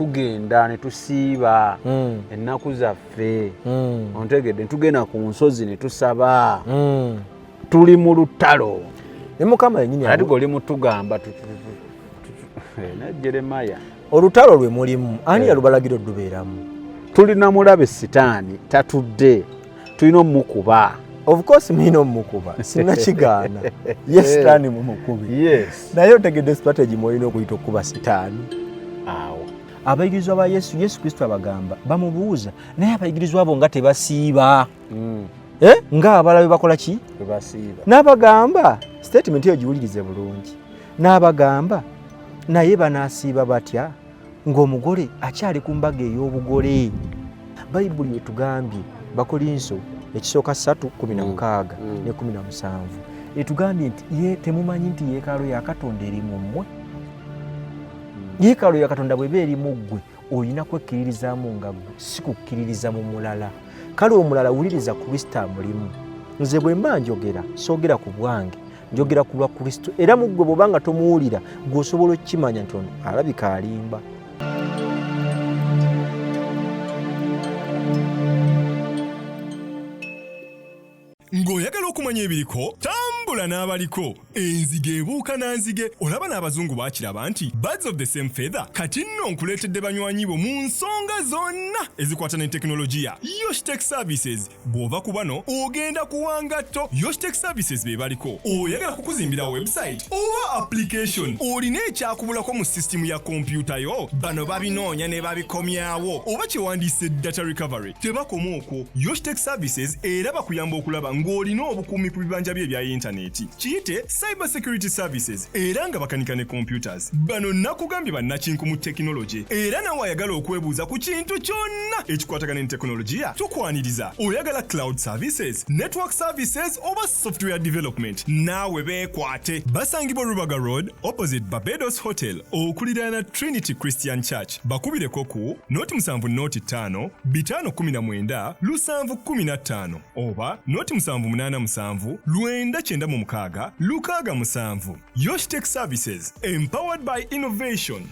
Tugenda ne tusiiba ennaku zaffe. Ontegedde? Tugenda ku nsozi ne tusaba. Tuli mu lutalo. Ne Mukama yennyini. Ate gwe oli mutugamba naye Jeremaya. Olutalo lwe mulimu, ani yalubalagira oddubeeramu? Tulina mulabe Sitaani, tatudde, tulina omukuba. Of course mulina omumukuba, sinakigaana. Ye Sitaani mumukubi. Naye otegedde strategy mwolina okuyita okukuba Sitaani? Awo. Abayigirizwa ba Yesu, Yesu Kristo abagamba, bamubuuza, naye abayigirizwa abo nga tebasiiba? Eh? Nga abalabe bakola ki? Tebasiiba. N'abagamba, statement eyo giwulirize bulungi, n'abagamba, naye banaasiiba batya ng'omugole akyali ku mbaga ey'obugole? Bayibuli etugambye, Bakolinso ekisooka 3:16 ne 17, etugambye nti ye temumanyi nti yeekaalo ya Katonda eri mu mmwe? Yeekaalo ya Katonda bw'eba eri mu ggwe, olina kwekkiririzaamu nga ggwe, si kukkiririza mu mulala. Kale omulala wuliriza Kristo amulimu. Nze bwe mba njogera, soogera ku bwange, njogera ku lwa Kristo. Era mu ggwe bw'oba nga tomuwulira, ggwe osobola okukimanya nti ono alabika alimba. Ng'oyagala okumanya ebiriko, tambula n'abaliko. Enzige ebuuka na nzige. Olaba n'abazungu baakiraba nti birds of the same feather. Kati nno nkuleetedde banywanyi bo mu nsonga zonna ezikwata ne tekinologiya, Yoshtech Services. Bw'ova ku bano ogenda kuwa ngatto. Yoshtech Services be baliko. Oyagala kukuzimbira website oba application? Olina ekyakubulako mu sisitimu ya kompyuta yo? Bano babinoonya ne babikomyawo, oba kyewandiise data recovery. Tebakoma okwo, Yoshtech Services era bakuyamba okulaba ng'olina obukuumi ku bibanja bye ebya yintaneti, kiyite cyber security services, era nga bakanika ne computers. Bano nakugambye bannakinku mu tekinologi, era nawe ayagala okwebuuza ku kintu kyonna ekikwatagana ne tekinologiya, tukwaniriza. Oyagala cloud services, network services oba software development, naawe beekwate. Basangibwa Rubaga Road, opposite Barbados Hotel, okuliraana Trinity Christian Church. Bakubireko ku 0 7 0 5 519 715 oba 0 787 996 67. Yoshtech Services, empowered by innovation.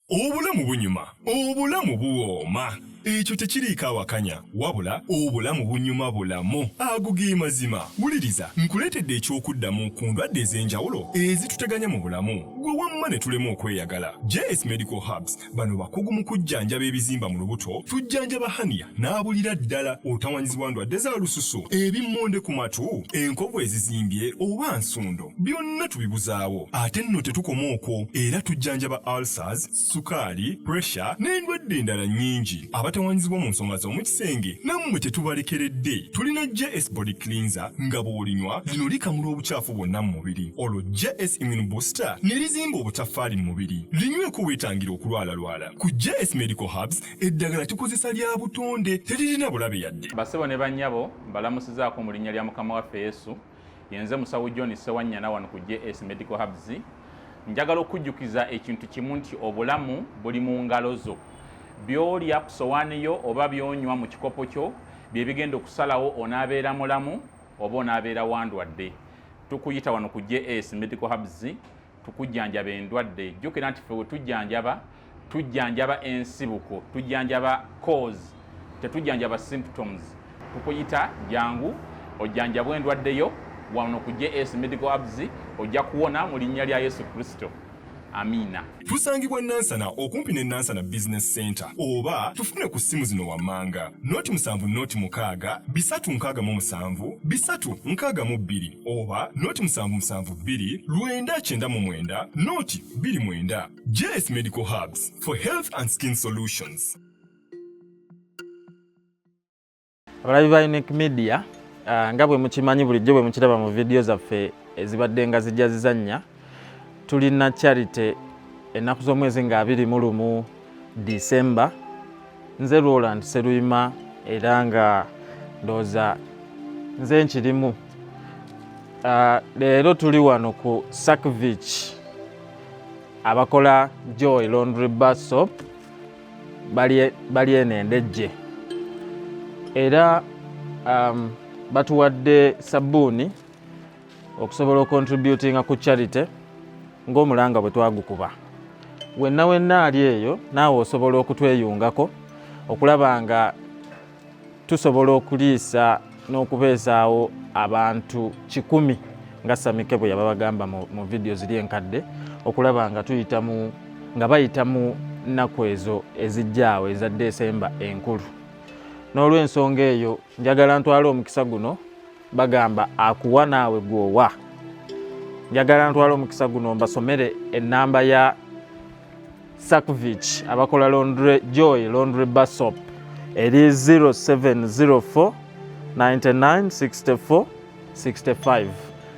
Obulamu bunyuma, obulamu buwooma, ekyo tekiriiko awakanya, wabula obulamu bunyuma bulamu. Ago ge mazima. Wuliriza, nkuleetedde ekyokuddamu ku ndwadde ez'enjawulo ezituteganya mu bulamu, gwe wamma ne tulema okweyagala. JS Medical Hubs, bano bakugu mu kujjanjaba ebizimba mu lubuto. Tujjanjaba hernia n'abulira ddala, otawanyizibwa ndwadde za lususu, ebimmonde ku matu, enkovu ezizimbye oba nsundo, byonna tubibuzaawo. Ate nno tetukoma okwo, era tujjanjaba ulcers, sukaali, pressure n'endwadde endala nnyingi. Abatawanyizibwa mu nsonga z'omu kisenge, nammwe tetubalekeredde. Tulina JS Body Cleanser, nga bw'olinywa lino likamula obukyafu bwonna mu mubiri, olwo JS Immune Booster ne lizimba obutaffaali mu mubiri. Linyweko weetangira okulwalalwala. Ku JS Medical Hubs, eddagala tukozesa lya butonde, teririna bulabe yadde. Basebo ne bannyabo, mbalamusizaako mu linnya lya Mukama waffe Yesu. Yenze musawo John Sewanyana wano ku JS Medical Hubs. Njagala okujjukiza ekintu kimu nti obulamu buli mu ngalo zo. By'olya ku sowaani yo oba by'onywa mu kikopo kyo bye bigenda okusalawo onaabeera mulamu oba onaabeera wandwadde. Tukuyita wano ku JS Medical Hubs tukujjanjaba endwadde. Jjukira nti ffe we tujjanjaba, tujjanjaba ensibuko, tujjanjaba cause, tetujjanjaba symptoms. Tukuyita, jangu ojjanjabwe endwadde yo wano ku JS Medical Hubs, ojja kuwona mu linnya lya Yesu Kristo. Amiina. Tusangibwa Nansana, okumpi ne Nansana Business Center, oba tufune ku ssimu zino wammanga: 0 7 0 6 367 362 oba 0 7 7 2 999 0 29. JS Medical Hubs, for health and skin solutions. Abalabi ba Unique Media, nga bwe mukimanyi bulijjo, bwe mukiraba mu vidiyo zaffe ezibadde nga zijja zizannya, tulina charity ennaku z'omwezi nga 21 Disemba. Nze Roland Seruyima, era nga ndowooza nze nkirimu. Leero tuli wano ku Sakvich, abakola Joy Laundry Bar Soap, bali eno Endejje, era batuwadde sabbuuni okusobola ocontributinga ku charity. Ng'omulanga bwe twagukuba, wenna wenna ali eyo naawe osobola okutweyungako okulaba nga tusobola okuliisa n'okubeezaawo abantu 100 nga Samike bwe yababagamba mu vidiyo ziri enkadde, okulaba nga tuyita mu nga bayita mu nnaku ezo ezijjaawo eza Desemba enkulu. N'olw'ensonga eyo njagala ntwale omukisa guno, bagamba akuwa naawe gwowa. Njagala ntwale omukisa guno mbasomere ennamba ya Sakvich abakola Laundry Joy Laundry Bar Soap eri 0704 99 64 65.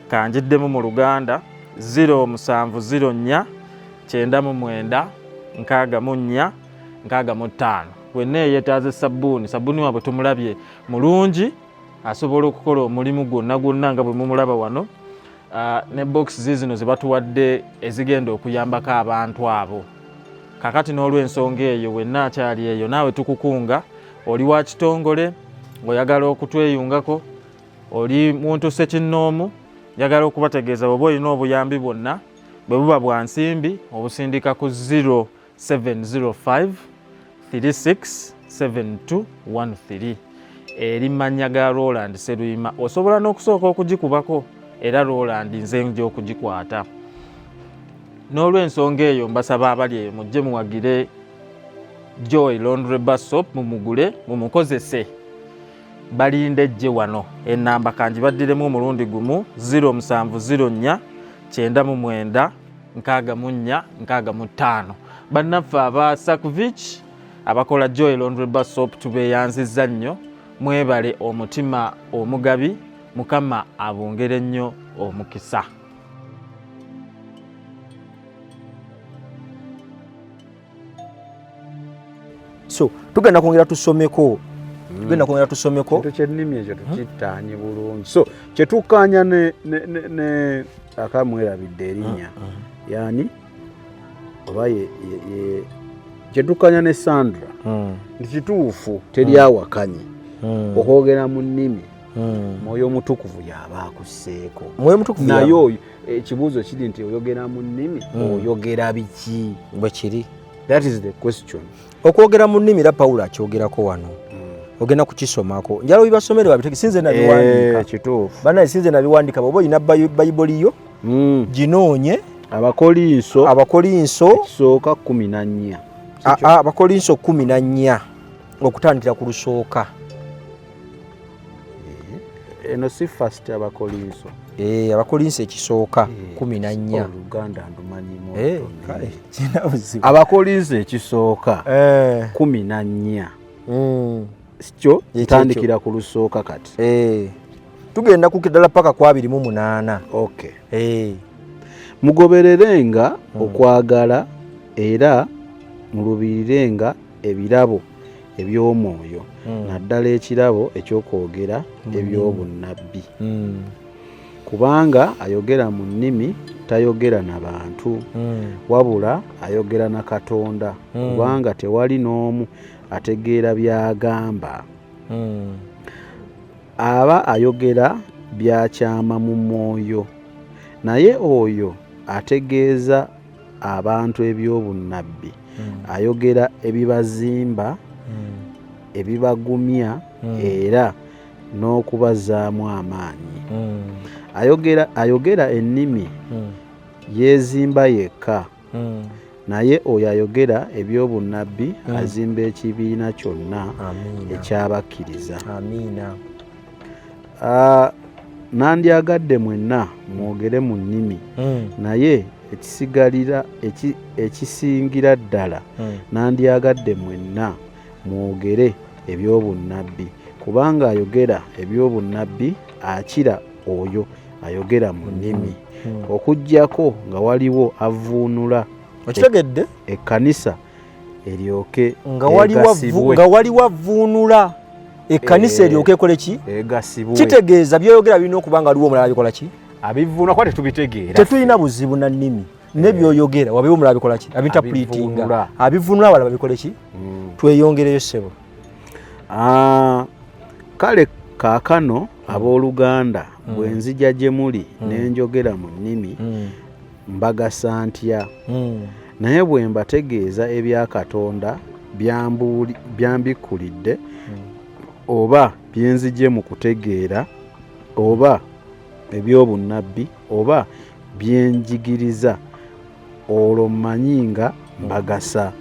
Kanjiddemu mu Luganda 0704 99 64 65. Wenna eyetaaze sabbuuni, sabbuuni waabwe tumulabye mulungi, asobola okukola omulimu gwonna gwonna nga bwe mumulaba wano. Ne box zino ze batuwadde ezigenda okuyambako abantu abo. Kakati n'olw'ensonga eyo wenna akyali eyo naawe tukukunga, oli wa kitongole ng'oyagala okutweyungako, oli muntu ssekinnoomu, njagala okubategeeza bw'oba olina obuyambi bwonna bwe buba bwa nsimbi obusindika ku 0705 367213 eri mannya ga Roland Seruyima. Osobola n'okusooka okugikubako era Roland nze nja okugikwata. N'olw'ensonga eyo mbasaba abali eyo mujje muwagire Joy Laundry Bar Soap, mumugule mumukozese, balinde ejje wano. Enamba kanjibaddiremu omulundi gumu 0704 99 64 65. Bannaffe aba Sakvich abakola Joy Laundry Bar Soap tubeeyanzizza nnyo, mwebale omutima omugabi, Mukama abongere nnyo omukisa. So tugenda kwongera tusomeko, tugenda kwongera tusomeko Kintu kyennimi ekyo tukittaanye bulungi. So kyetukkaanya ne akamwerabidde erinnya yani oba ye kyetukkaanya ne Sandra nti kituufu teri awakanye okwogera mu nnimi, Mwoyo Omutukuvu yaba akusseeko. Mwoyo Mutukuvu Naye oyo ekibuuzo kiri nti oyogera mu nnimi, oyogera biki? Bwe kiri. That is the question. Okwogera mu nnimi era Pawulo akyogerako wano, ogenda kukisomako, njala obibasomere babitege, sinze nabiwandiika. Kituufu. Banaye sinze nabiwandiika, bw'oba olina Bayibuli yo ginoonye. Abakolinso. Abakolinso ekisooka 14. Abakolinso 14 okutandikira ku lusooka. Eno si first Abakolinso. Abakolinso ekisooka 14. Oluganda ndumanyimu. Kale kina buzibu. Abakolinso ekisooka 14. Sikyo? Ekyo. Tandikira ku lusooka kati. Tugenda ku ddala paka ku 28. Okay. Mugobererenga okwagala era mulubirirenga ebirabo eby'omwoyo, naddala ekirabo ekyokwogera ebyobunnabbi. Kubanga ayogera mu nnimi tayogera na bantu, wabula ayogera na Katonda, kubanga tewali n'omu ategeera by'agamba. Aba ayogera byakyama mu mwoyo, naye oyo ategeeza abantu ebyobunnabbi ayogera ebibazimba, ebibagumya era n'okubazaamu amaanyi. Ayogera ennimi yeezimba yekka, naye oyo ayogera ebyobunnabbi azimba ekibiina kyonna ekyabakkiriza. Amiina. Nandyagadde mwenna mwogere mu nnimi, naye ekisingira ddala nandyagadde mwenna mwogere ebyobunnabbi, kubanga ayogera ebyobunnabbi akira oyo ayogera mu nnimi, okuggyako nga waliwo avvuunula. Okitegedde? Ekkanisa eryoke Nga waliwo avvuunula ekkanisa eryoke ekole ki? Egasibwe. Kitegeeza byoyogera birina okuba nga waliwo omulala abikola ki? Abivvuunula, kuba tetubitegeera. Tetulina buzibu na nnimi, ne byoyogera wabeewo omulala abikola ki? Abinterpretinga, abivvuunula, abalala babikole ki? Tweyongereyo ssebo. Kale kaakano abooluganda, bwe nzija gye muli ne njogera mu nnimi, mbagasa ntya? Naye bwe mbategeeza ebya Katonda byambikkulidde, oba bye nzigye mu kutegeera, oba eby'obunnabbi, oba bye njigiriza, olwo mmanyi nga mbagasa.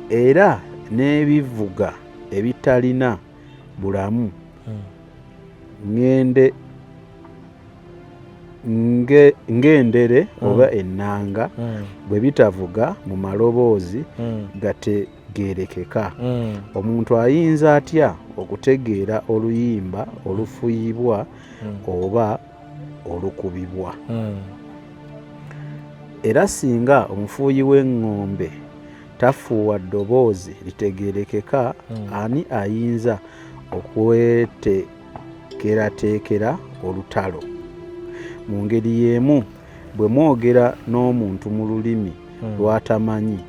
Era n'ebivuga ebitalina bulamu ng'endere oba ennanga bwe bitavuga mu maloboozi gategeerekeka, omuntu ayinza atya okutegeera oluyimba olufuyibwa oba olukubibwa? Era singa omufuuyi w'eŋŋombe tafuuwa ddoboozi litegeerekeka, ani ayinza okweteekerateekera olutalo? Mu ngeri y'emu, bwe mwogera n'omuntu mu lulimi lw'atamanyi,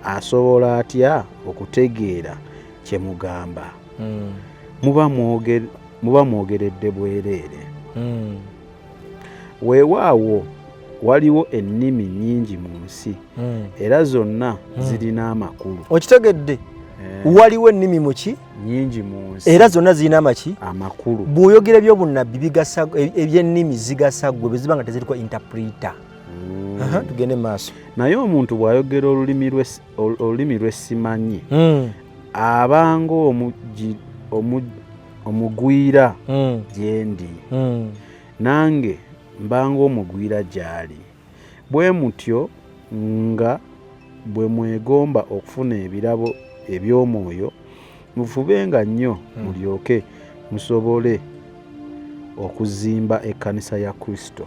asobola atya okutegeera kye mugamba? Muba mwogeredde bwereere. Weewaawo waliwo ennimi nnyingi mu nsi, era zonna zirina amakulu. Okitegedde? Waliwo ennimi muki? Nnyingi mu nsi. Era zonna zirina amaki? Amakulu. Bw'oyogera ebyobunnabbi bigasa, ebyennimi zigasa ggwe bwe ziba nga teziriko interpreter. Tugende mu maaso. Naye omuntu bw'ayogera olulimi lwe simanyi, aba ng'omugwira gye ndi, nange mba ng'omugwira gy'ali. Bwe mutyo nga bwe mwegomba okufuna ebirabo eby'omwoyo, mufubenga nnyo mulyoke musobole okuzimba ekkanisa ya Kristo.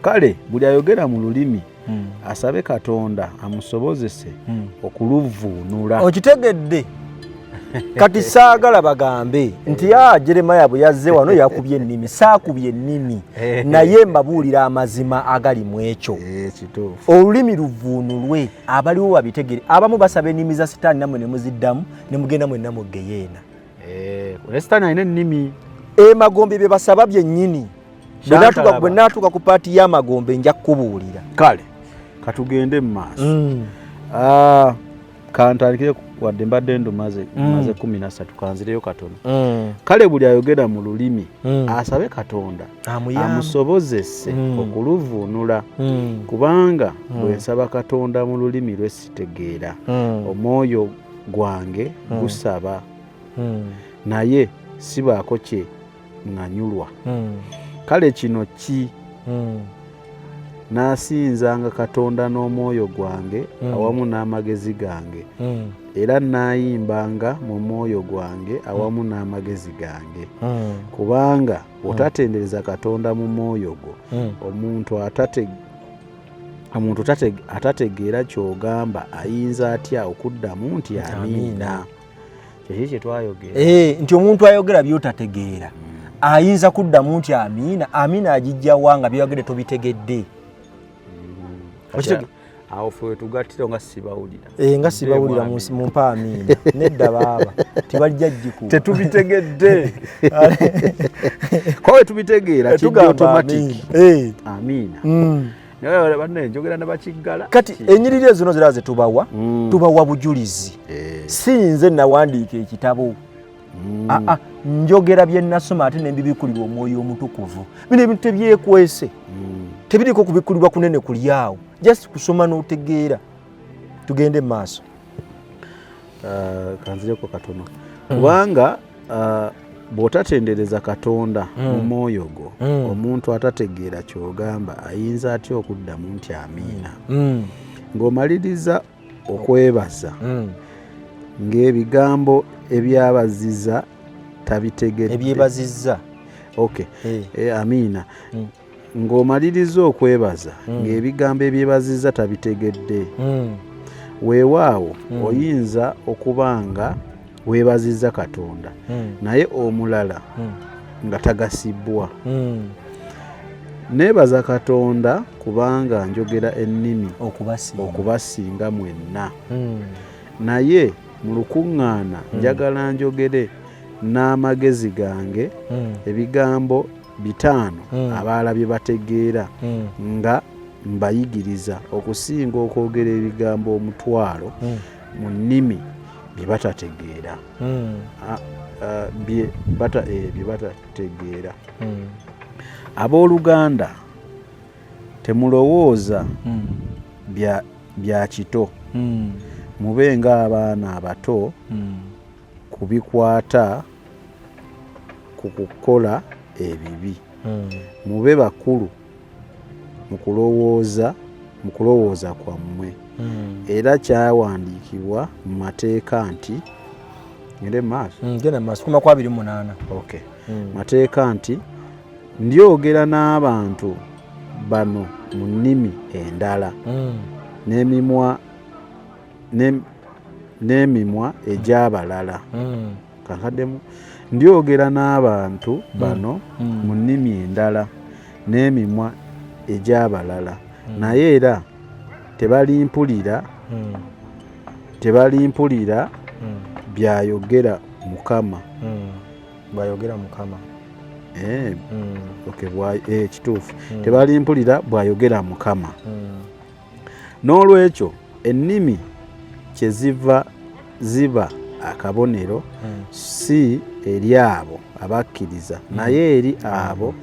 Kale buli ayogera mu lulimi asabe Katonda amusobozese okuluvuunula. Okitegedde? Kati saagala bagambe nti a Jeremaya bwe yazze wano yakubye ennimi. Saakubye ennimi, naye mbabuulira amazima agali mu ekyo. Kituufu. Olulimi luvuunulwe, abaliwo babitegere. Abamu basaba ennimi za Sitaani, nammwe ne muziddamu ne mugenda mwenna mu geyeena. Ne Sitaani alina ennimi. Emagombe bye basaba byennyini. Shantalaba. Bwe naatuuka ku part y'amagombe nja kukubuulira. Kale katugende mu maaso. Kantandikire wadde mbadde ndumaze, maze 13, kanzireyo katono. Kale buli ayogera mu lulimi asabe Katonda Amuyambe. amusobozese okuluvuunula, kubanga bwe nsaba Katonda mu lulimi lwe sitegeera, omwoyo gwange gusaba, naye sibaako kye ŋŋanyulwa. Kale kino ki? Naasinzanga Katonda n'omwoyo gwange awamu n'amagezi gange, era naayimbanga mu mwoyo gwange awamu n'amagezi gange. Kubanga bw'otatendereza Katonda mu mwoyo gwo, omuntu atategeera ky'ogamba ayinza atya okuddamu nti amiina? Kyeki kye twayogera. Nti omuntu ayogera by'otategeera ayinza kuddamu nti amiina. Amiina agijja wa nga by'oyogedde tobitegedde? Kati Okitege- awo ffe wetugattira nga sibawulira. Nga sibawulira Ndeemu mu mpa amiina. Nedda baaba, tebalijja gikuwa. Tetubitegedde. Ko we tubitegeera kijja Tugamba automatic. amiina. Amiina. Naye banne njogera ne bakiggala. Kati ennyiriri ezo zino ziraba ze tubawa, tubawa bujulizi. Si nze nawandiika ekitabo. Njogera bye nasoma ate ne mbibikulirwa Omwoyo Omutukuvu. Bino ebintu tebyekwese. Tebiriiko kubikkulirwa kunene kuli awo. Just kusoma n'otegeera. Tugende mu maaso. Kanzireko katono. Kubanga bw'otatendereza Katonda mu mwoyo gwo, omuntu atategeera ky'ogamba ayinza atya okuddamu nti amiina? Ng'omaliriza okwebaza, ng'ebigambo ebyabaziza tabitegedde. Ebyebazizza. Okay. Amiina. Ng'omaliriza okwebaza, ng'ebigambo ebyebazizza tabitegedde. Weewaawo oyinza okuba nga weebazizza Katonda, naye omulala nga tagasibwa. Neebaza Katonda kubanga njogera ennimi okubasinga, okubasinga mwenna. Naye mu lukuŋŋaana njagala njogere n'amagezi gange ebigambo 5 abalala bye bategeera nga mbayigiriza, okusinga okwogera ebigambo 10,000 mu nnimi bye batategeera. Bye batategeera. Abooluganda, temulowooza bya kito, mube ng'abaana abato ku bikwata ku kukola ebibi, mube bakulu mu kulowooza kwammwe. Era kyawandiikibwa mu mateeka nti ngende maaso. Genda maaso, kuma ku 28. Okay. Mateeka nti ndyogera n'abantu bano mu nnimi endala n'emimwa egy'abalala. Kankaddemu. Ndyogera n'abantu bano mu nnimi endala n'emimwa egy'abalala, naye era tebalimpulira byayogera Mukama. Bwayogera Mukama. Okay, kituufu. Tebalimpulira bwayogera Mukama. N'olwekyo ennimi kyeziva ziba akabonero si eri abo abakkiriza, naye eri abo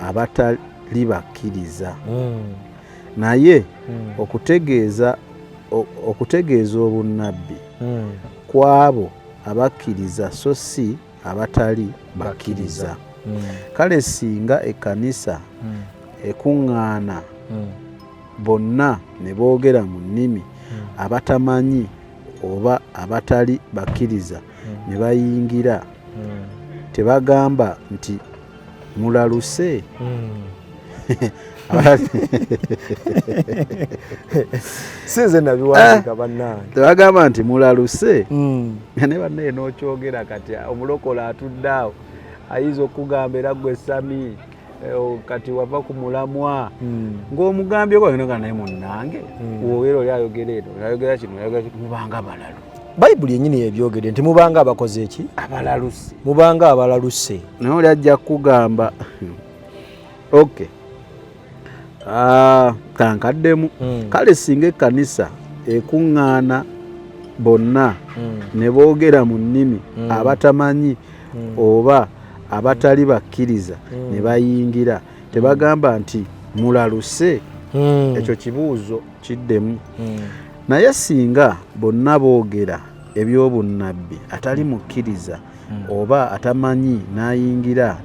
abatali bakkiriza. Naye okutegeeza obunnabbi kw'abo abakkiriza so si abatali bakkiriza. Kale singa ekkanisa ekuŋŋaana bonna ne boogera mu nnimi, abatamanyi oba abatali bakkiriza ne bayingira, tebagamba nti mulaluse? Sinze nabiwandiika bannange. Tebagamba nti mulaluse? Ne bannaye n'okyogera kati omulokole atudde awo ayinza okugamba era gwe Sami kati wava ku mulamwa ng'omugambyeko naye munnange woera oli ayogera eno ayogera kino ayogera kino, mubanga balalu. Bayibuli yennyini yebyogedde nti mubanga abakoze eki? Abalaluse. Mubanga abalaluse. Naye oli ajja kukugamba okay. Kankaddemu. Kale singa ekkanisa ekuŋŋaana bonna ne boogera mu nnimi, abatamanyi oba abatali bakkiriza ne bayingira, tebagamba nti mulaluse? Ekyo kibuuzo kiddemu. Naye singa bonna boogera ebyobunnabbi, atali mukkiriza oba atamanyi n'ayingira,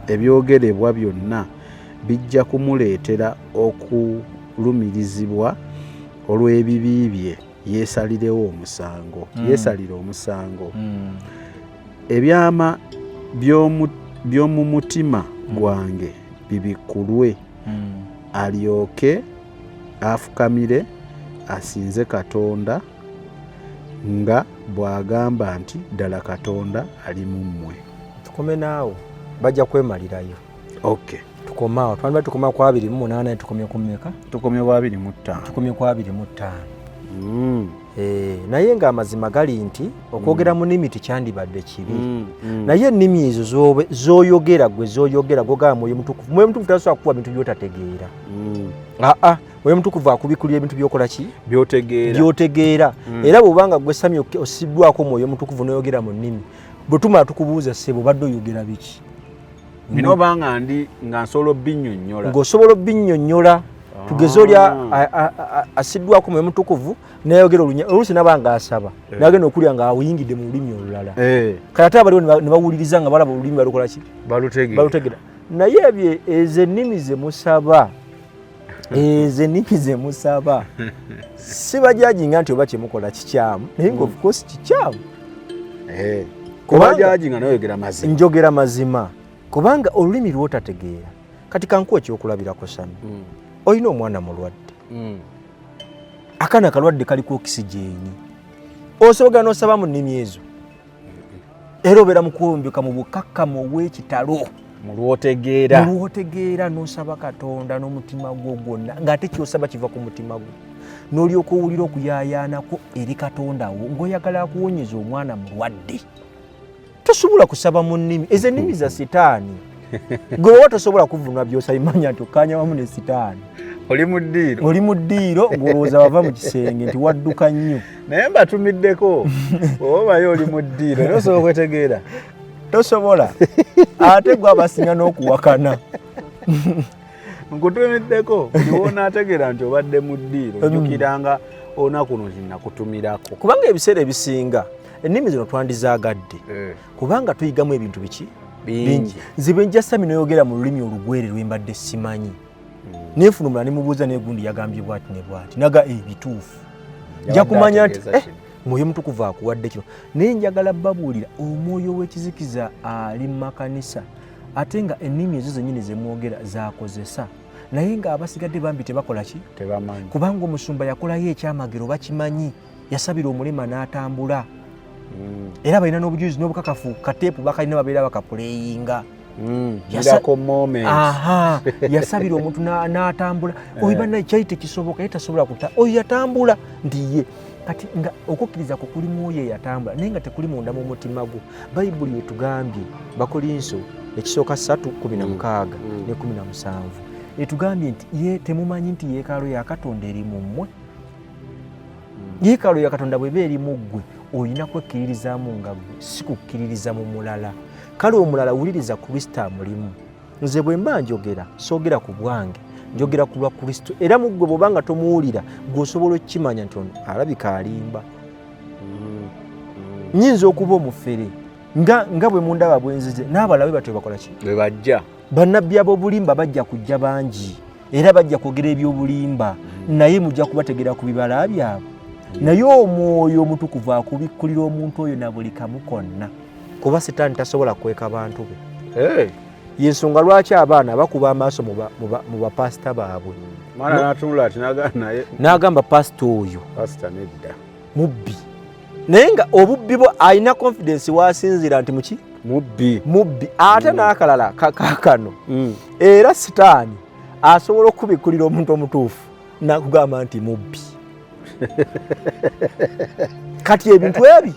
ebyogerebwa byonna bijja kumuleetera okulumirizibwa olw'ebibi bye, yeesalirewo omusango. Yeesalire omusango. Ebyama by'omu mutima gwange bibikkulwe, alyoke afukamire asinze Katonda nga bw'agamba nti ddala Katonda ali mu mmwe. Tukome naawo, bajja kwemalirayo. Okay. Tukomaawo, twandibadde tukoma ku 28, tukomye ku mmeka? Tukomye ku 25. Tukomye ku 25. Naye ng'amazima gali nti okwogera mu nnimi tekyandibadde kibi. Naye ennimi ezo z'oyogera gwe z'oyogera gogamba Mwoyo Mutukuvu. Mwoyo Mutukuvu tasobola kukuwa bintu by'otategeera. Mwoyo Mutukuvu akubikulira ebintu by'okola ki? By'otegeera. By'otegeera. Era bw'obanga gwe Sami osiddwako Mwoyo Mutukuvu n'oyogera mu nnimi, bwe tumala tukubuuza ssebo obadde oyogera biki? Nina obanga ndi nga nsobola obinnyonnyola. Ng'osobola obinnyonnyola. Tugeze oli asiddwako Mwoyo Mutukuvu n'ayogera oluusi n'aba ng'asaba, n'agenda okulya ng'awuyingidde mu lulimi olulala. Kati ate abaliwo ne bawuliriza nga balaba olulimi balukola ki? Balutegeera. Naye ebyo ezo ennimi ze musaba, ezo ennimi ze musaba, si bajajinga nti oba kye mukola kikyamu, naye nga of course kikyamu. Kubanga jajinga n'oyogera mazima. Njogera mazima. Kubanga olulimi lw'otategeera. Kati kankuwe ekyokulabirako Sami. Olina omwana mulwadde. Akaana kalwadde kaliko okisijeeni. Osobola n'osaba mu nnimi ezo. Era obeera mu kuwombeka mu bukkakkamu obw'ekitalo. Mu lw'otegeera. Mu lw'otegeera n'osaba Katonda n'omutima gwo gwonna, ng'ate ky'osaba kiva ku mutima gwo. N'olyoka owulira okuyaayaanako eri Katonda wo ng'oyagala akuwonyeza omwana mulwadde. Tosobola kusaba mu nnimi. Ezo ennimi za Sitaani. Gwe oba tosobola kuvunula by'osabye, manya nti okkaanya wamu ne Sitaani. Oli mu ddiiro. Oli mu ddiiro ng'olowooza wava mu kisenge nti wadduka nnyo. Naye mbatumiddeko, oba obayo oli mu ddiiro naye osobola okwetegeera. Tosobola, ate gwe abasinga n'okuwakana. Nkutumiddeko, buli wonaategeera nti obadde mu ddiiro, jjukiranga olunaku luno nti nakutumirako. Kubanga ebiseera ebisinga ennimi zino twandizaagadde kubanga tuyigamu ebintu biki? Bingi. Nze bwe njja Sami noyogera mu lulimi olugwere lwe mbadde simanyi, nenfuna omulala nemubuuza, naye gundi yagambye bwati ne bwati, naga ebituufu, nja kumanya nti Ategeeza kino. Mwoyo Mutukuvu akuwadde kino. Naye njagala babuulira, omwoyo w'ekizikiza ali mu makanisa, ate nga ennimi ezo zennyini zemwogera zakozesa, naye ng'abasigadde bambi tebakola ki? Tebamanyi. Kubanga omusumba yakolayo ekyamagero, bakimanyi, yasabira omulema n'atambula, era balina n'obujulizi n'obukakafu, kateepu bakalina, babeera bakapuleyinga. Miracle moment. Aha, yasabira omuntu n'atambula. Oyo bannaye kyali tekisoboka, ye tasobola kuta, oyo yatambula nti ye. Kati nga okukkiriza kwe kuli mu oyo eyatambula, naye nga tekuli munda mu mutima gwo. Bayibuli etugambye, Bakolinso ekisooka 3:16 ne 17, etugambye nti ye temumanyi nti yeekaalo ya Katonda eri mu mmwe? Yeekaalo ya Katonda bw'eba eri mu ggwe, olina kwekkiririzaamu nga ggwe, si kukkiririza mu mulala. Kale omulala wuliriza Kristo amulimu. Nze bwe mba njogera, soogera ku bwange, njogera ku lwa Kristo. Era mu ggwe bw'oba nga tomuwulira, ggwe osobola okukimanya nti ono alabika alimba. Nyinza okuba omufere nga bwe mundaba bwe nzize, n'abalala bwe batyo bakola ki? Bwe bajja. Bannabbi ab'obulimba bajja kujja bangi, era bajja kwogera ebyobulimba, naye mujja kubategeera ku bibala byabwe. Naye Omwoyo Omutukuvu akubikkulira omuntu oyo na buli kamu konna, kuba Sitaani tasobola kweka bantu be. Yensonga lwaki abaana bakuba amaaso mu bapasita baabwe. Mwana n'atunula ati n'agamba naye n'agamba pasita oyo pasita nedda, mubbi. Naye nga obubbi bwo alina confidence wasinziira nti muki? Mubbi. Mubbi. Ate n'akalala kakano, era Sitaani asobola okubikkulira omuntu omutuufu nakugamba nti mubbi. Kati ebintu ebi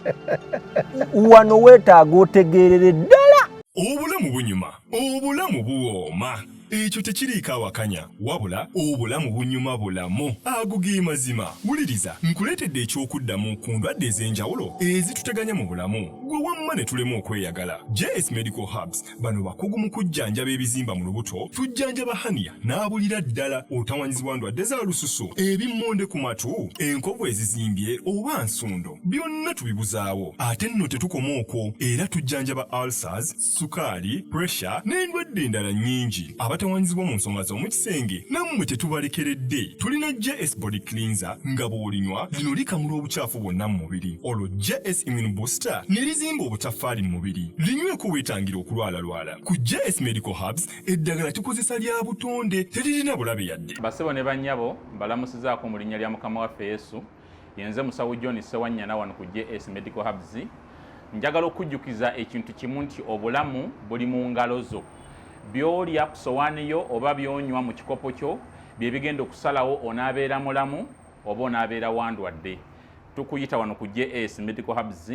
wano weetaaga otegeerere ddala. Obulamu bunyuma, obulamu buwooma, ekyo tekiriiko awakanya, wabula obulamu bunyuma bulamu. Ago ge mazima. Wuliriza, nkuleetedde eky'okuddamu ku ndwadde ez'enjawulo ezituteganya mu bulamu, gwe wamma ne tulema okweyagala. JS Medical Herbs, bano bakugu mu kujjanjaba ebizimba mu lubuto. Tujjanjaba hernia n'abulira ddala, otawanyizibwa ndwadde za lususu, ebimmonde ku matu, enkovu ezizimbye oba nsundo, byonna tubibuzaawo. Ate nno tetukoma okwo, era tujjanjaba ulcers, sukaali, pressure n'endwadde endala nnyingi. Abatawanyizibwa mu nsonga z'omu kisenge nammwe tetubalekeredde. Tulina JS Body Cleanser, nga bw'olinywa lino likamula obukyafu bwonna mu mubiri, olwo JS Immune Booster ne lizimba obutaffaali mu mubiri. Linyweko weetangira okulwalalwala. Ku JS Medical Herbs eddagala tukozesa lya butonde, teririna bulabe yadde. Basebo ne bannyabo, mbalamusizaako mu linnya lya Mukama waffe Yesu. Yenze musawo John Sewanyana wano ku JS Medical Herbs. Njagala okujjukiza ekintu kimu nti obulamu buli mu ngalo zo. By'olya ku sowaani yo oba by'onywa mu kikopo kyo bye bigenda okusalawo onaabeera mulamu oba onaabeera wandwadde. Tukuyita wano ku JS Medical Herbs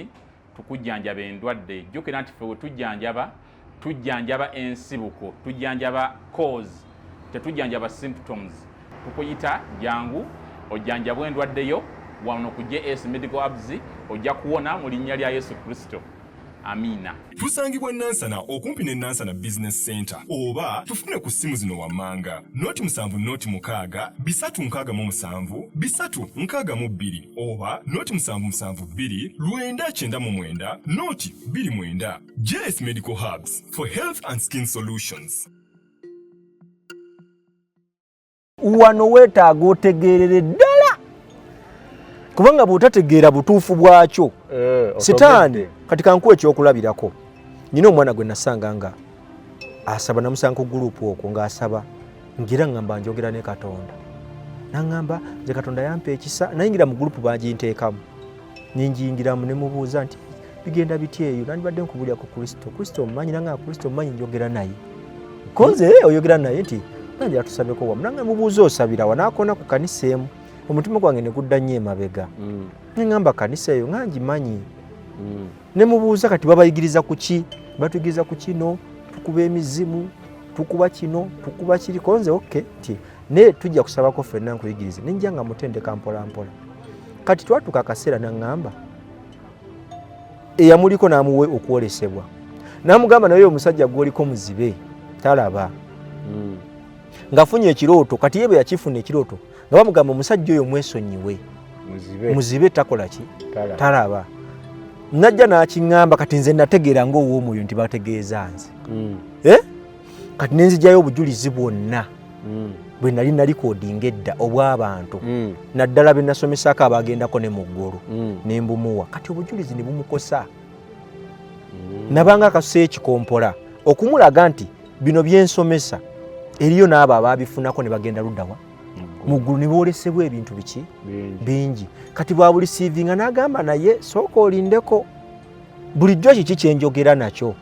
tukujjanjaba endwadde. Jjukira nti ffe we tujjanjaba, tujjanjaba ensibuko, tujjanjaba cause, tetujjanjaba symptoms. Tukuyita, jangu ojjanjabwe endwadde yo wano ku JS Medical Herbs, ojja kuwona mu linnya lya Yesu Kristo. Amiina. Tusangibwa Nansana, okumpi ne Nansana Business Center, oba tufune ku ssimu zino wammanga: 076 367 362 oba 0772 999 029. JS Medical Herbs for health and skin solutions. Wano weetaaga otegeerere ddala, kubanga bw'otategeera butuufu bwakyo, Sitaani. Kati kankuwa ekyokulabirako. Nyina omwana gwe nasanga nga asaba, namusanga ku gurupu okwo ng'asaba, ngira ngamba njogera ne Katonda, naŋŋamba nze Katonda yampa ekisa nayingira mu gurupu, baginteekamu ninjingiramu, ne mubuuza nti bigenda bitya eyo, nandibadde nkubulira ku Kristo, Kristo omumanyi? Nanga Kristo omumanyi, njogera naye. Konze oyogera naye nti nange atusabeko wamu. Nange mubuuza osabira wa, nakona ku kanisa emu. Omutima gwange ne gudda nnyo emabega, neŋŋamba kanisa eyo nga ngimanyi. Ne mubuuza kati babayigiriza ku ki? Batuyigiriza ku kino. Tukuba emizimu, tukuba kino, tukuba kiriko. Nze okay, nti naye tujja kusabako ffenna nkuyigirize. Nenjja nga mutendeka mpola mpola. Kati twatuuka akaseera naŋŋamba eyamuliko n'amuwe okwolesebwa, n'amugamba naye omusajja gw'oliko muzibe talaba. Ng'afunye ekirooto. Kati ye bwe yakifuna ekirooto nga bamugamba omusajja oyo mwesonyiwe, muzibe takola ki, talaba. Najja n'akiŋŋamba. Kati nze nategeera ng'ow'omwoyo nti bategeeza nze. Eh? Kati nenzigyayo obujulizi bwonna bwe nali nalikodinga edda obw'abantu, naddala be nasomesaako abagendako ne mu ggulu, ne mbumuwa. Kati obujulizi ne bumukosa, nabanga akasusa ekikompola okumulaga nti bino byensomesa eriyo n'abo abaabifunako ne bagenda luddawa mu ggulu ne boolesebwa ebintu biki bingi. Kati bwabulisiivinga n'agamba naye sooka olindeko, bulijjo kiki kyenjogera nakyo?